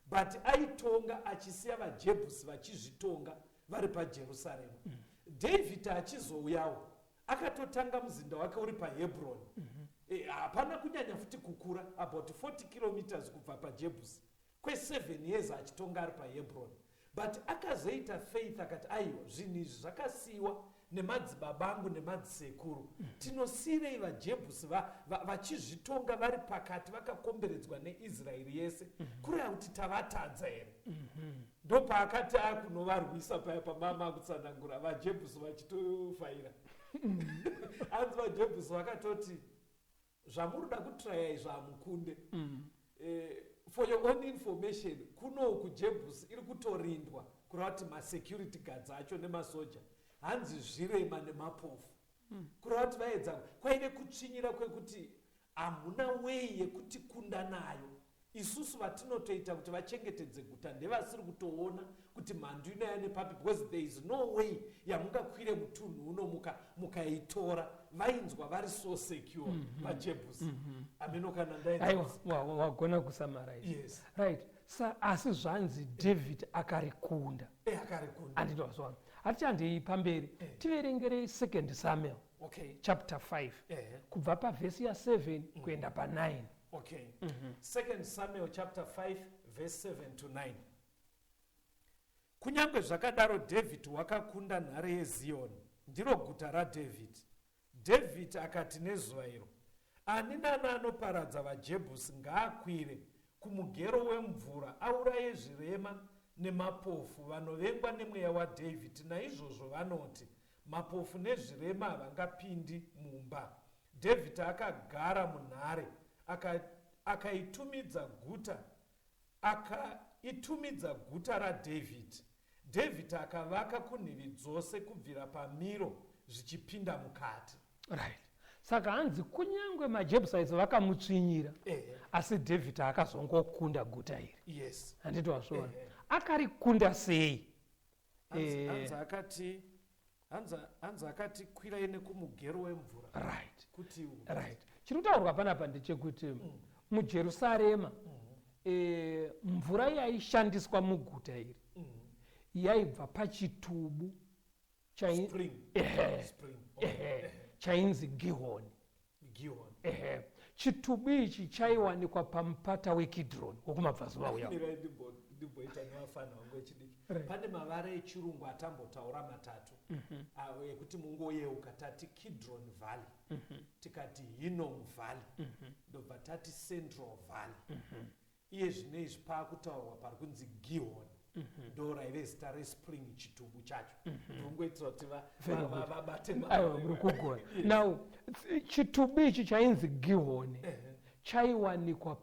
But aitonga achisiya vaJebhusi vachizvitonga vari paJerusarema. David achizouyawo, akatotanga muzinda wake uri paHebron. Hapana kunyanya futi kukura, about 40 kilometers kubva paJebhusi. Kwe7 years achitonga ari paHebron. But akazoita faith, akati aiwa, zvinhu izvi zvakasiyiwa nemadzibaba angu nemadzisekuru, tinosiyirei vaJebhusi vachizvitonga vari pakati vakakomberedzwa neIsraeri yese? Kureva kuti tavatadza here? Ndopaakati akunovarwisa paya pamama akutsanangura vaJebhusi vachitofaira. Hanzi vaJebhusi vakatoti zvamuri kutraya izvo hamukunde. For your own information, kunoku Jebhusi iri kutorindwa, kureva kuti masecurity guards acho nemasoja hanzi zvirema nemapofu. Kureva kuti vaedza, kwaive kutsvinyira kwekuti hamuna way yekuti kunda nayo. Isusu vatinotoita kuti vachengetedze guta ndevasiri kutoona kuti mhandu inoya nepapi, because there is no way yamungakwire mutunhu uno mukaitora. Vainzwa vari so secure vaJebhusi. Ameno kana Aiwa, wagona kusummarize. Yes. Right, sa asi zvanzi David akarikunda. Akarikunda. Handitozwana, hatichandei pamberi. Tiverengerei Second Samuel chapter 5, kubva pavhesi ya7 kuenda pa9. Okay, Second Samuel chapter 5 verse 7 to 9. Kunyange zvakadaro Dhavhidhi wakakunda nhare yeZiyoni, ndiro guta raDhavhidhi. Dhavhidhi akati nezuva iro, ani nani anoparadza vaJebhusi ngaakwire kumugero wemvura auraye zvirema nemapofu vanovengwa nemweya waDhavhidhi. Naizvozvo vanoti mapofu nezvirema havangapindi mumba. Dhavhidhi akagara munhare, akaitumidza guta raDhavhidhi. Dhavhidhi akavaka kunhivi dzose kubvira paMiro zvichipinda mukati. Right, saka hanzi kunyange maJebusites vakamutsvinyira, asi David akazongokunda guta iri. Handiti wazviona? Akarikunda sei? Hanzi akati kwirai nekumugero wemvura kuti Right, chiri kutaurwa panapa ndechekuti muJerusarema mvura yaishandiswa muguta iri yaibva pachitubu Spring. Spring. Ehe, chainzi Gihoni. Gihon. Ehe, chitubu ichi chaiwanikwa pamupata weKidroni wokumabvazuva uya. Mirai, ndimboita nevafana vangu vechidiki. Pane mavara echirungu atambotaura matatu ekuti mungoyeuka. Tati Kidron Valley, tikati Hinnom Valley, ndobva tati Central Valley. Iye zvino izvi paakutaurwa pari kunzi Gihon. Ndo raive zita respring, chitubu chacho. Ndikungoitira kuti Very good. vabate. Aiwa, muri kugona. Now, chitubu ichi chainzi Gihoni chaiwanikwa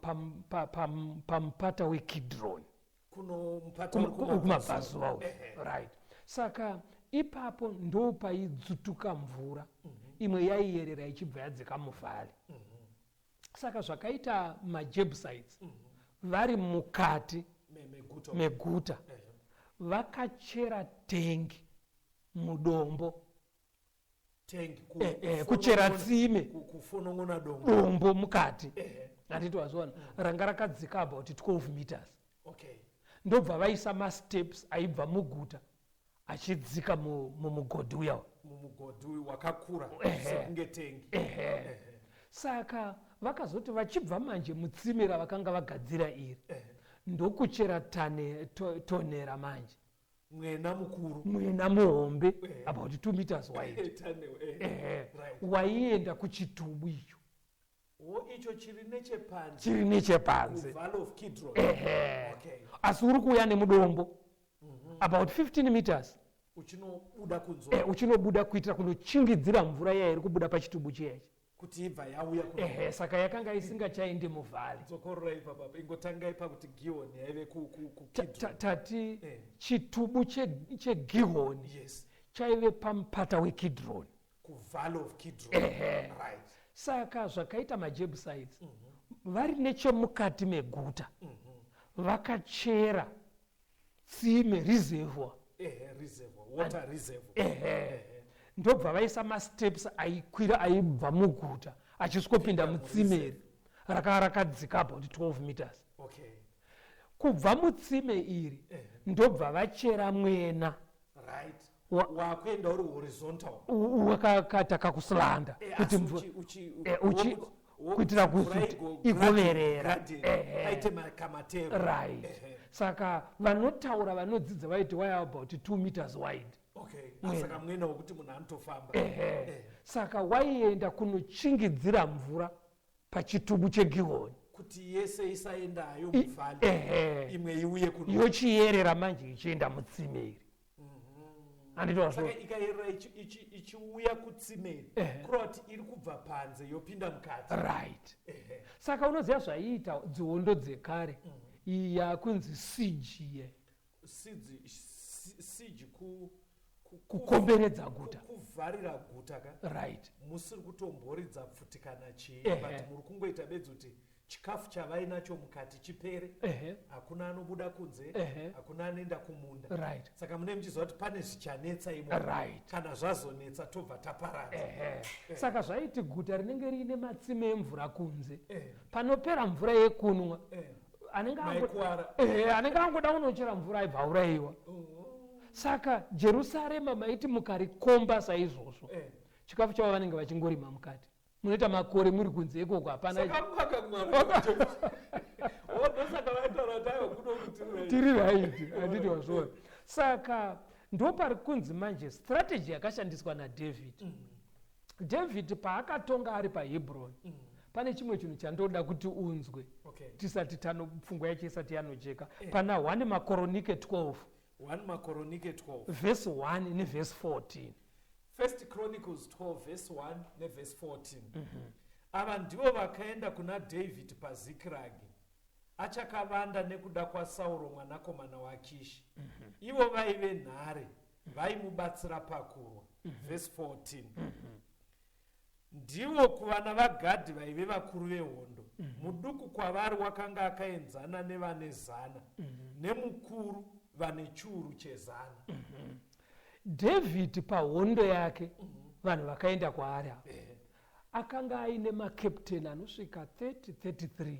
pamupata weKidroni. Kuno mupata uri kumabvazuva uku. Right, saka ipapo ndo paidzutuka mvura imwe yaiyerera ichibva yadzika muvalley. Saka zvakaita maJebusites vari mukati meguta, meguta, vakachera tengi mudombo. Tengi? Kuchera tsime. Kufonong'ona dombo. Dombo mukati, handiti wazviona? Ranga rakadzika about 12 meters. Ndobva vaisa masteps aibva muguta achidzika mumugodhi uya. Mumugodhi uyu wakakura sekunge tengi. Ehe. Saka vakazoti vachibva manje mutsime ravakanga vagadzira iri, ndokuchera tonera manje. Mwena mukuru. Mwena muhombe, about 2 meters wide. Tunnel. Waienda kuchitubu icho. Wo icho chiri nechepanze. Chiri nechepanze. Valley of Kidron. Ehe. Asi uri kuuya nemudombo about 15 meters. Uchinobuda kunzo. Uchinobuda kuitira kunochingidzira mvura iya iri kubuda pachitubu chiyachi. Kuti ibva yauya kuno. Ehe, saka yakanga isingachaendi muvalley. Dzokorora ipapa, ingotangai pakuti Gihoni yaive kuKidron. Tati chitubu cheGihoni chaive pamupata weKidroni. KuValley of Kidron. Ehe. Saka zvakaita maJebusites vari nechemukati meguta, vakachera tsime, reservoir. Ehe, reservoir, water reservoir. Ehe, ndobva vaisa masteps aikwira aibva muguta achisvikopinda mutsime iri raka rakadzika about 12 meters. Kubva mutsime iri ndobva vachera mwena. Wakuenda uri horizontal. Wakakata kakuslanda kuti Asi kuitira mvura kuti igoverera. Gradient, paite kamatero. Right. Saka vanotaura, vanodzidza vaiti waya about 2 meters wide. Okay, saka mwena wekuti munhu anotofamba. Ehe. Saka waienda kunochingidzira mvura pachitubu cheGihoni. Kuti yese isaendayo muvalley. Ehe. Imwe iuye kuno. Yochiyerera manje ichienda mutsime iri, handiti wazvo? Saka ikayerera ichiuya kutsime, kureva kuti iri kubva panze yopinda mukati. Right. Saka unoziva zvaiita dzihondo dzekare, iyi yakunzi siege ye. Siege Kukomberedza guta. Kuvharira guta ka. Right. Musiri kutomboridza pfuti kana chii, but muri kungoita bedzi kuti chikafu chavainacho mukati chipere. Hakuna anobuda kunze, hakuna anoenda kumunda. Saka mune muchiziva kuti pane zvichanetsa imo. Kana zvazonetsa, tobva taparadza. Ehe. Saka zvaiti guta rinenge riine matsime emvura kunze, panopera mvura yekunwa, Maikuwara. Ehe, anenge angoda kunochera mvura aibva aurayiwa. Saka Jerusarema maiti mukarikomba saizvozvo, chikafu chavo vanenge vachingorima mukati. Munoita makore muri kunze ikoko, hapana. Saka makangwara, ndosaka vaitaura kuti aiwa, kuno kuti Tiri right, handiti wazviona? Saka ndopari kunzi manje strategy yakashandiswa naDavid. David paakatonga ari paHebron, pane chimwe chinhu chandoda kuti unzwe tisati tano, pfungwa yacho isati yanocheka. Pana 1 Makoronike 12. 1 Makoronike 12. Vhesi 1 nevhesi 14. First Chronicles 12 verse 1 nevhesi 14. Ava ndivo vakaenda kuna David paZikiragi achakavanda nekuda kwaSauro mwanakomana waKishi. Ivo vaive nhare, vaimubatsira pakurwa. Vhesi 14. Ndivo kuvana vaGadhi vaive vakuru vehondo. Muduku kwavari wakanga akaenzana nevane 100, nemukuru vane chiuru chezana. David pahondo yake, vanhu vakaenda kwaari ava, akanga aine makapteni anosvika 30 33.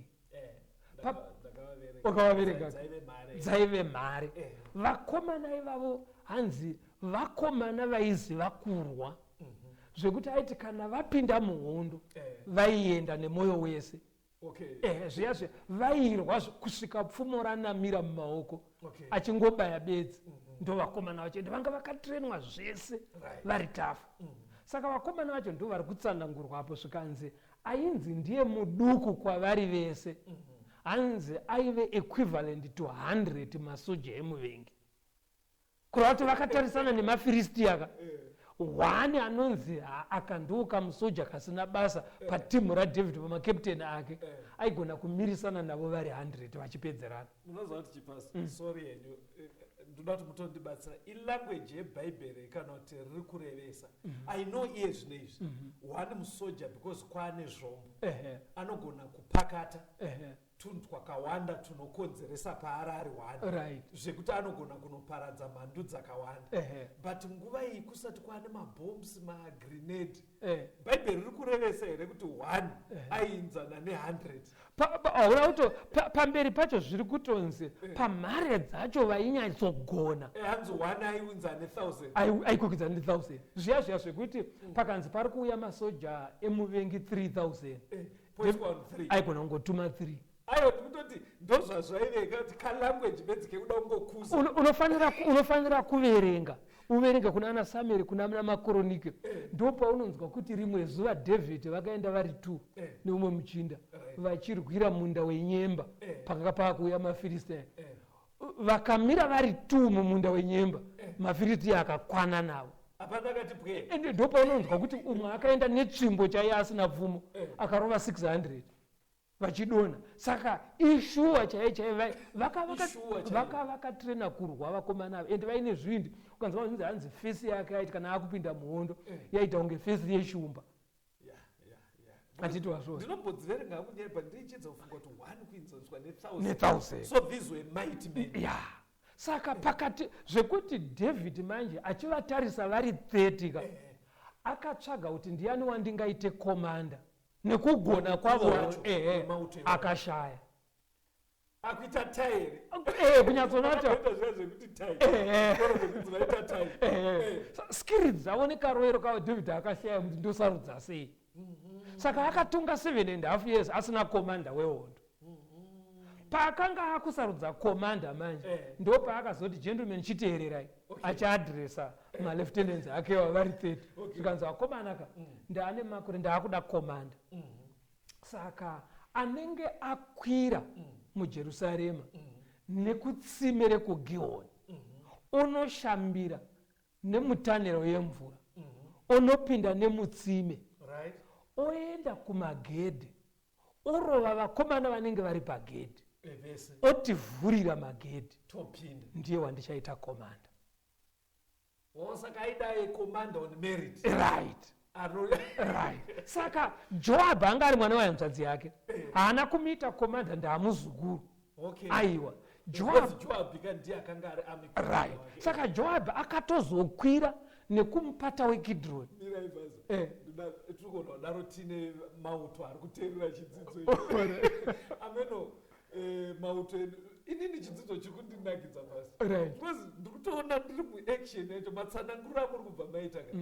Ndakavaverenga. Wakavaverenga? Dzaive mhare. Dzaive mhare. Vakomana ivavo hanzi vakomana vaiziva kurwa, zvekuti aiti kana vapinda muhondo, vaienda nemwoyo wese. Zviya zviya vairwa kusvika pfumo ranamira mumaoko, achingobaya bedzi. Ndo vakomana vacho, ende vanga vakatrenwa zvese, vari tough. Saka vakomana vacho ndo vari kutsanangurwa apo, zvikanzi ainzi ndiye muduku kwavari vese. Hanzi aive equivalent to 100 masoja emuvengi. Kureva kuti vakatarisana nemaFiristiya ka, one anonzi akandiuka musoja kasina basa patimu raDavid, pamakapteni ake, aigona kumirisana navo vari 100 vachipedzerana. Munoziva kuti chipasi, sorry henyu, ndoda kuti mutondibatsira. Ilanguage yebhaibheri kana kuti riri kurevesa? I know iye zvino izvi one musoja, because kwaane zvombo, anogona kupakata tunhu twakawanda tunokonzeresa paari ari one, zvekuti anogona kunoparadza mhandu dzakawanda. But nguva iyi kusati kwaane mabombs, magrenade, bhaibheri riri kurevesa here kuti one aiinzana ne100? Hauna kuto pamberi pacho zviri kutonzi pamhare dzacho vainyatsogona. Hanzi one aiunza ne1000. Aikwikwidza ne1000. Zviya zviya zvekuti pakanzi pari kuuya masoja emuvengi 3000, Poiswa on 3. Aigona kungotuma 3. Aiwa, ndikutoti ndozvazvaireka kuti kalanguage bedzi kekuda kungokuza. Unofanira kuverenga, uverenge kuna ana Samueri, kuna ana Makoronike. Ndo paunonzwa kuti rimwe zuva David vakaenda vari two neumwe muchinda, vachirwira munda wenyemba. Pakanga paakuuya maFilistia. Vakamira vari two mumunda wenyemba, maFilistia akakwana navo. Hapana akati pwe. Ende ndo paunonzwa kuti umwe akaenda netsvimbo chaiye asina pfumo, akarova 600 vachidonha. Saka ishuwa chaiye chaiye Ishuwa chaiyo. Vakatrena kurwa vakomana ava, ende vaine zvindi. Ukanzwa vanzi hanzi face yake aiti kana akupinda muhondo yaita kunge face yeshumba. Achiti wazvona. Ndinombodziverenga hangu nyaya, but ndichidza kufunga kuti one kuinzaniswa ne1000. Ne1000. So these were mighty men. Ya, saka pakati zvekuti David manje achivatarisa vari 30 ka, akatsvaga kuti ndiani wandingaite commander nekugona kwavo. Wacho, wemauto iwayo. Akashaya. Akuita tie here? Kunyatsona kuti Akaita zviya zvekuti tie. Zvikoro zvekunzi vaita tie. Skiri dzavo nekaroero kavo, David akashaya kuti ndosarudza sei. Saka akatonga 7.5 years asina commander wehondo. Paakanga akusarudza commander manje, ndo paakazoti, "Gentlemen, chiteererai." Achiadresa malieutenants ake vari 30, zvikanzi, "Vakomana ka, ndaane makore, ndaakuda commander. Saka anenge akwira muJerusarema nekutsime rekuGihoni, unoshambira nemutanero yemvura, unopinda nemutsime, oenda kumagedhe, orova vakomana vanenge vari pagedhi, Vese. otivhurira magedhi, Topinda. Ndiye wandichaita commander." Oh, saka aidai commander on merit. Right. Saka Joab anga ari mwana wehanzvadzi yake, haana kumuita commander, ndaamuzukuru. Aiwa, Joab. Joab. Joab ka ndiye akanga ari army commander wake. Saka Joab akatozokwira nekumupata weKidroni. Mirai basa. Tiri kuona kudaro tine mauto ari kuteerera chidzidzo ichi. Ameno mauto edu, inini chidzidzo chiri kundinakidza pasi, because ndiri kutoona ndiri muaction yacho. Matsananguriro amuri kubva maita ka,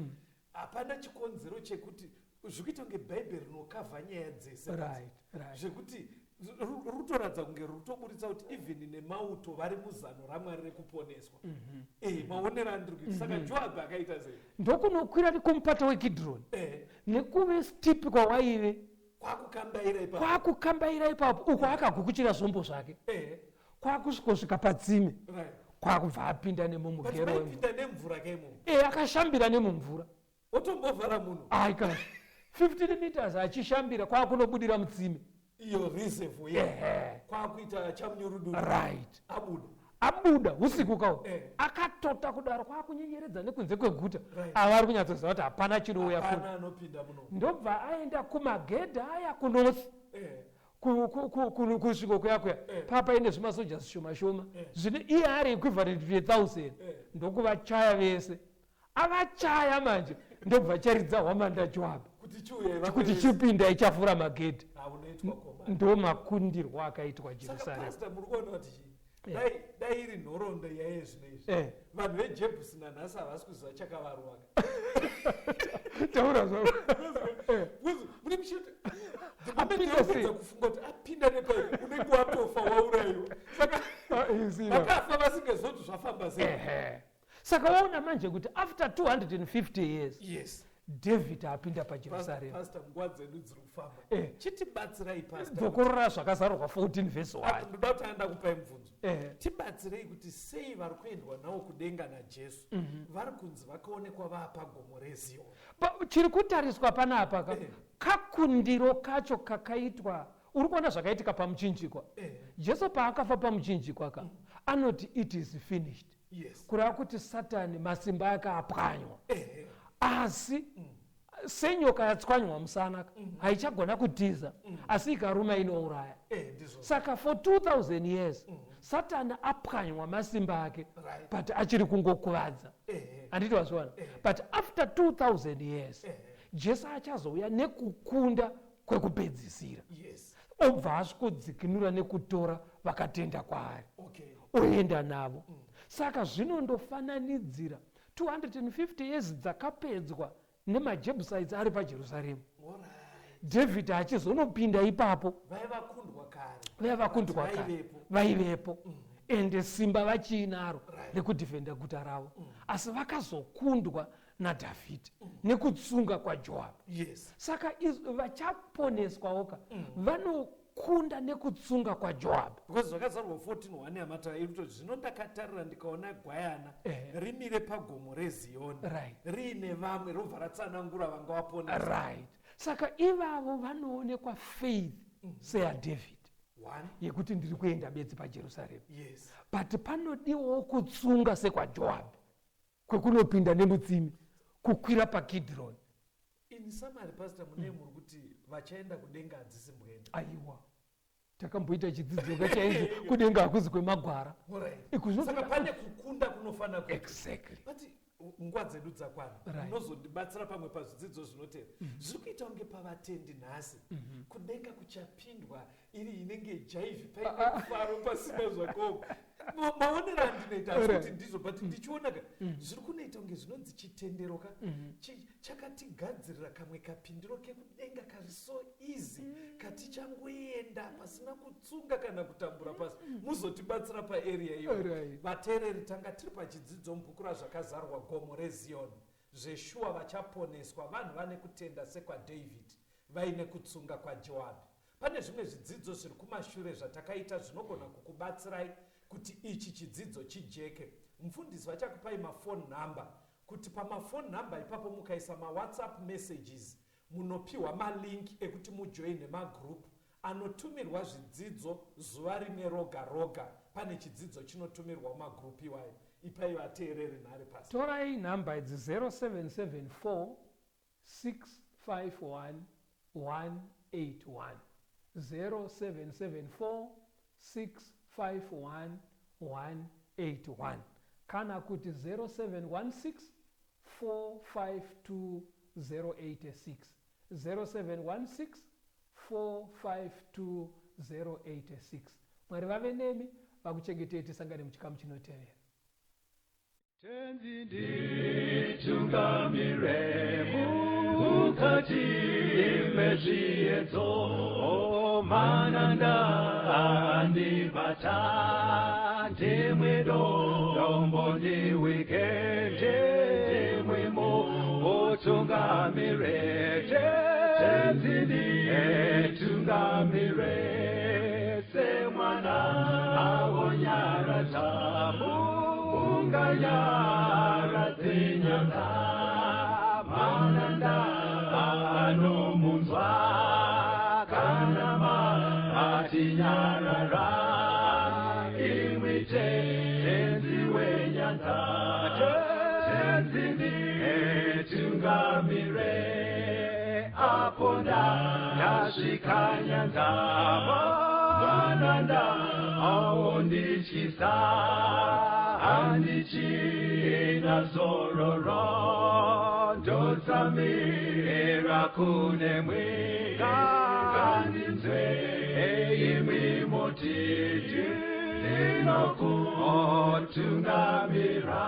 hapana chikonzero chekuti zvikuita kunge bhaibheri rinokavha nyaya dzese pasi. Zvekuti ruri kutoratidza kunge ruri kutoburitsa kuti even nemauto vari muzano raMwari rekuponeswa. Maonero andiri kuita. Saka Joab akaita sei? Ndokunokwira nekumupata weKidroni, nekuve steep kwawaive. Kwakukambaira ipapo. Kwakukambaira ipapo, uko akagukuchira zvombo zvake, kwakusvikosvika patsime, kwakubva apinda But nemumugero wemvura. Maipinda nemvura kaimomo? Akashambira nemumvura. Otombovhara munhu? Aika, 15 meters achishambira, kwakunobudira mutsime. Iyo reservoir? Ehe. Kwakuita chamunyurudu. Abuda. Abuda usiku kawo, akatota kudaro, kwakunyenyeredza nekunze kweguta. Ava ari kunyatsoziva kuti hapana chinouya kuno. Hapana anopinda muno. Ndobva aenda kumagedhi aya kunorth, kusviko kuya kuya, papaine zvimasoja zvishoma shoma zvine iye ari equivalent to 1000. Ndokuvachaya vese. Avachaya manje, ndobva charidza hwamanda Joab kuti chiuya. Kuti chipinda, ichafura magedhi. Unoitwa commander. Ndo makundirwo akaitwa Saka Jerusarema. pastor, muri kuona kuti chii? Dai iri nhoroondo yaiye zvino izvi, vanhu veJebhusi nanhasi havasi kuziva chakavarwaka. Taura zvako. Because mune muchiti Apinda sei? the kufunga kuti apinda nepai, unenge watofa, waurayiwa. Saka Ah, you see now. vakafa vasingazoti zvafamba sei. Ehe. Saka waona manje kuti after 250 years, David apinda paJerusarema. Pastor, nguva dzedu dziri kufamba. Chitibatsirai, pastor. Dzokorora Zvakazarurwa 14 vhesi 1. Ndoda kuti anda kupai mubvunzo. Tibatsirei kuti sei vari kuendwa navo kudenga naJesu vari kunzi vakaonekwa vaapagomo reZiyoni? Chiri kutariswa panapa ka, kakundiro kacho kakaitwa. Uri kuona zvakaitika pamuchinjikwa? Jesu paakafa pamuchinjikwa ka, anoti, "It is finished." Kureva kuti Satani masimba ake apwanywa. Asi senyoka yatswanywa musana ka, haichagona kutiza, asi ikaruma inouraya. Ndizvo. Saka for 2000 years Satani apwanywa masimba ake, but achiri kungokuvadza. Handiti wazviona? But after 2000 years, Jesu achazouya nekukunda kwekupedzisira, obva asvikodzikinura nekutora vakatenda kwaari, oenda navo. Saka zvinondofananidzira 250 years dzakapedzwa nemaJebusites ari paJerusarema, David achizonopinda ipapo. Vaivakundwa kare. Vaiva vakundwa kare. Vaivepo. Vaivepo, ende simba vachiinaro rekudhifenda guta ravo, asi vakazokundwa naDhavhidhi nekutsunga kwaJoabhu. Saka vachaponeswawo ka vanokunda nekutsunga kwaJoabhu. Because Zvakazarurwa 14:1 yamata iri kutoti, "Zvino ndakatarira, ndikaona gwayana rimire pagomo reZiyoni, riine vamwe," robva ratsanangura vanga vaponeswa. Right, saka ivavo vanoonekwa faith seyaDavid, One. yekuti ndiri kuenda bedzi paJerusarema. But panodiwawo kutsunga sekwaJoabhi kwekunopinda nemutsime kukwira paKidroni. In summary, pastor, mune muri kuti vachaenda kudenga hadzisi mbwende? Aiwa, takamboita chidzidzo kachainzi kudenga hakuzi kwemagwara. Saka pane kukunda kunofanira kuitwa. Exactly. But nguva dzedu dzakwana. Unozondibatsira pamwe pazvidzidzo zvinotera. Zviri kuita kunge pavatendi nhasi kudenga kuchapindwa iri inenge jaivhi, paine mufaro, pasina zvakoma. Maonero andinoita, asi kuti ndizvo, but ndichiona ka, zviri kunoita kunge zvinonzi chitendero ka chakatigadzirira kamwe kapindiro kekudenga kari so easy, katichangoenda pasina kutsunga kana kutambura pasi. Muzotibatsira paarea iyoyo. Vateereri, tanga tiri pachidzidzo mubhuku raZvakazarwa, gomo reZiyoni. Zveshuwa vachaponeswa vanhu vane kutenda sekwaDavid, vaine kutsunga kwaJoabhi. Pane zvimwe zvidzidzo zviri kumashure zvatakaita zvinogona kukubatsirai kuti ichi chidzidzo chijeke. Mufundisi vachakupai mafone number, kuti pamafone number ipapo mukaisa maWhatsApp messages, munopiwa malink ekuti mujoine magroup anotumirwa zvidzidzo zuva rimwe roga roga. Pane chidzidzo chinotumirwa mumagroup iwayo. Ipai vateereri nhare pasi. Torai nhamba idzi: 0774 651 181, 0774 651 181, kana kuti 0716 452 086, 0716 452 086. Mwari vave nemi, vakuchengetei. Tisangane muchikamu chinotevera. Tenzi nditungamire mukati mezviedzo, mananda andibata, ndimwe dombo ndiwike, ndimwimo utungamire. Tenzi nditungamire semwana awonyaradza, unganyaradze nyanga, mananda anomunzwa kana matinyarara. Imwi Tenzi wenyanza, Tenzi nditungamire apo ndasvika nyanza, mananda aondityisa, handichina zororo, ndotsamira kunemwe, ngandinzwe imwi motiti ndinokutungamira.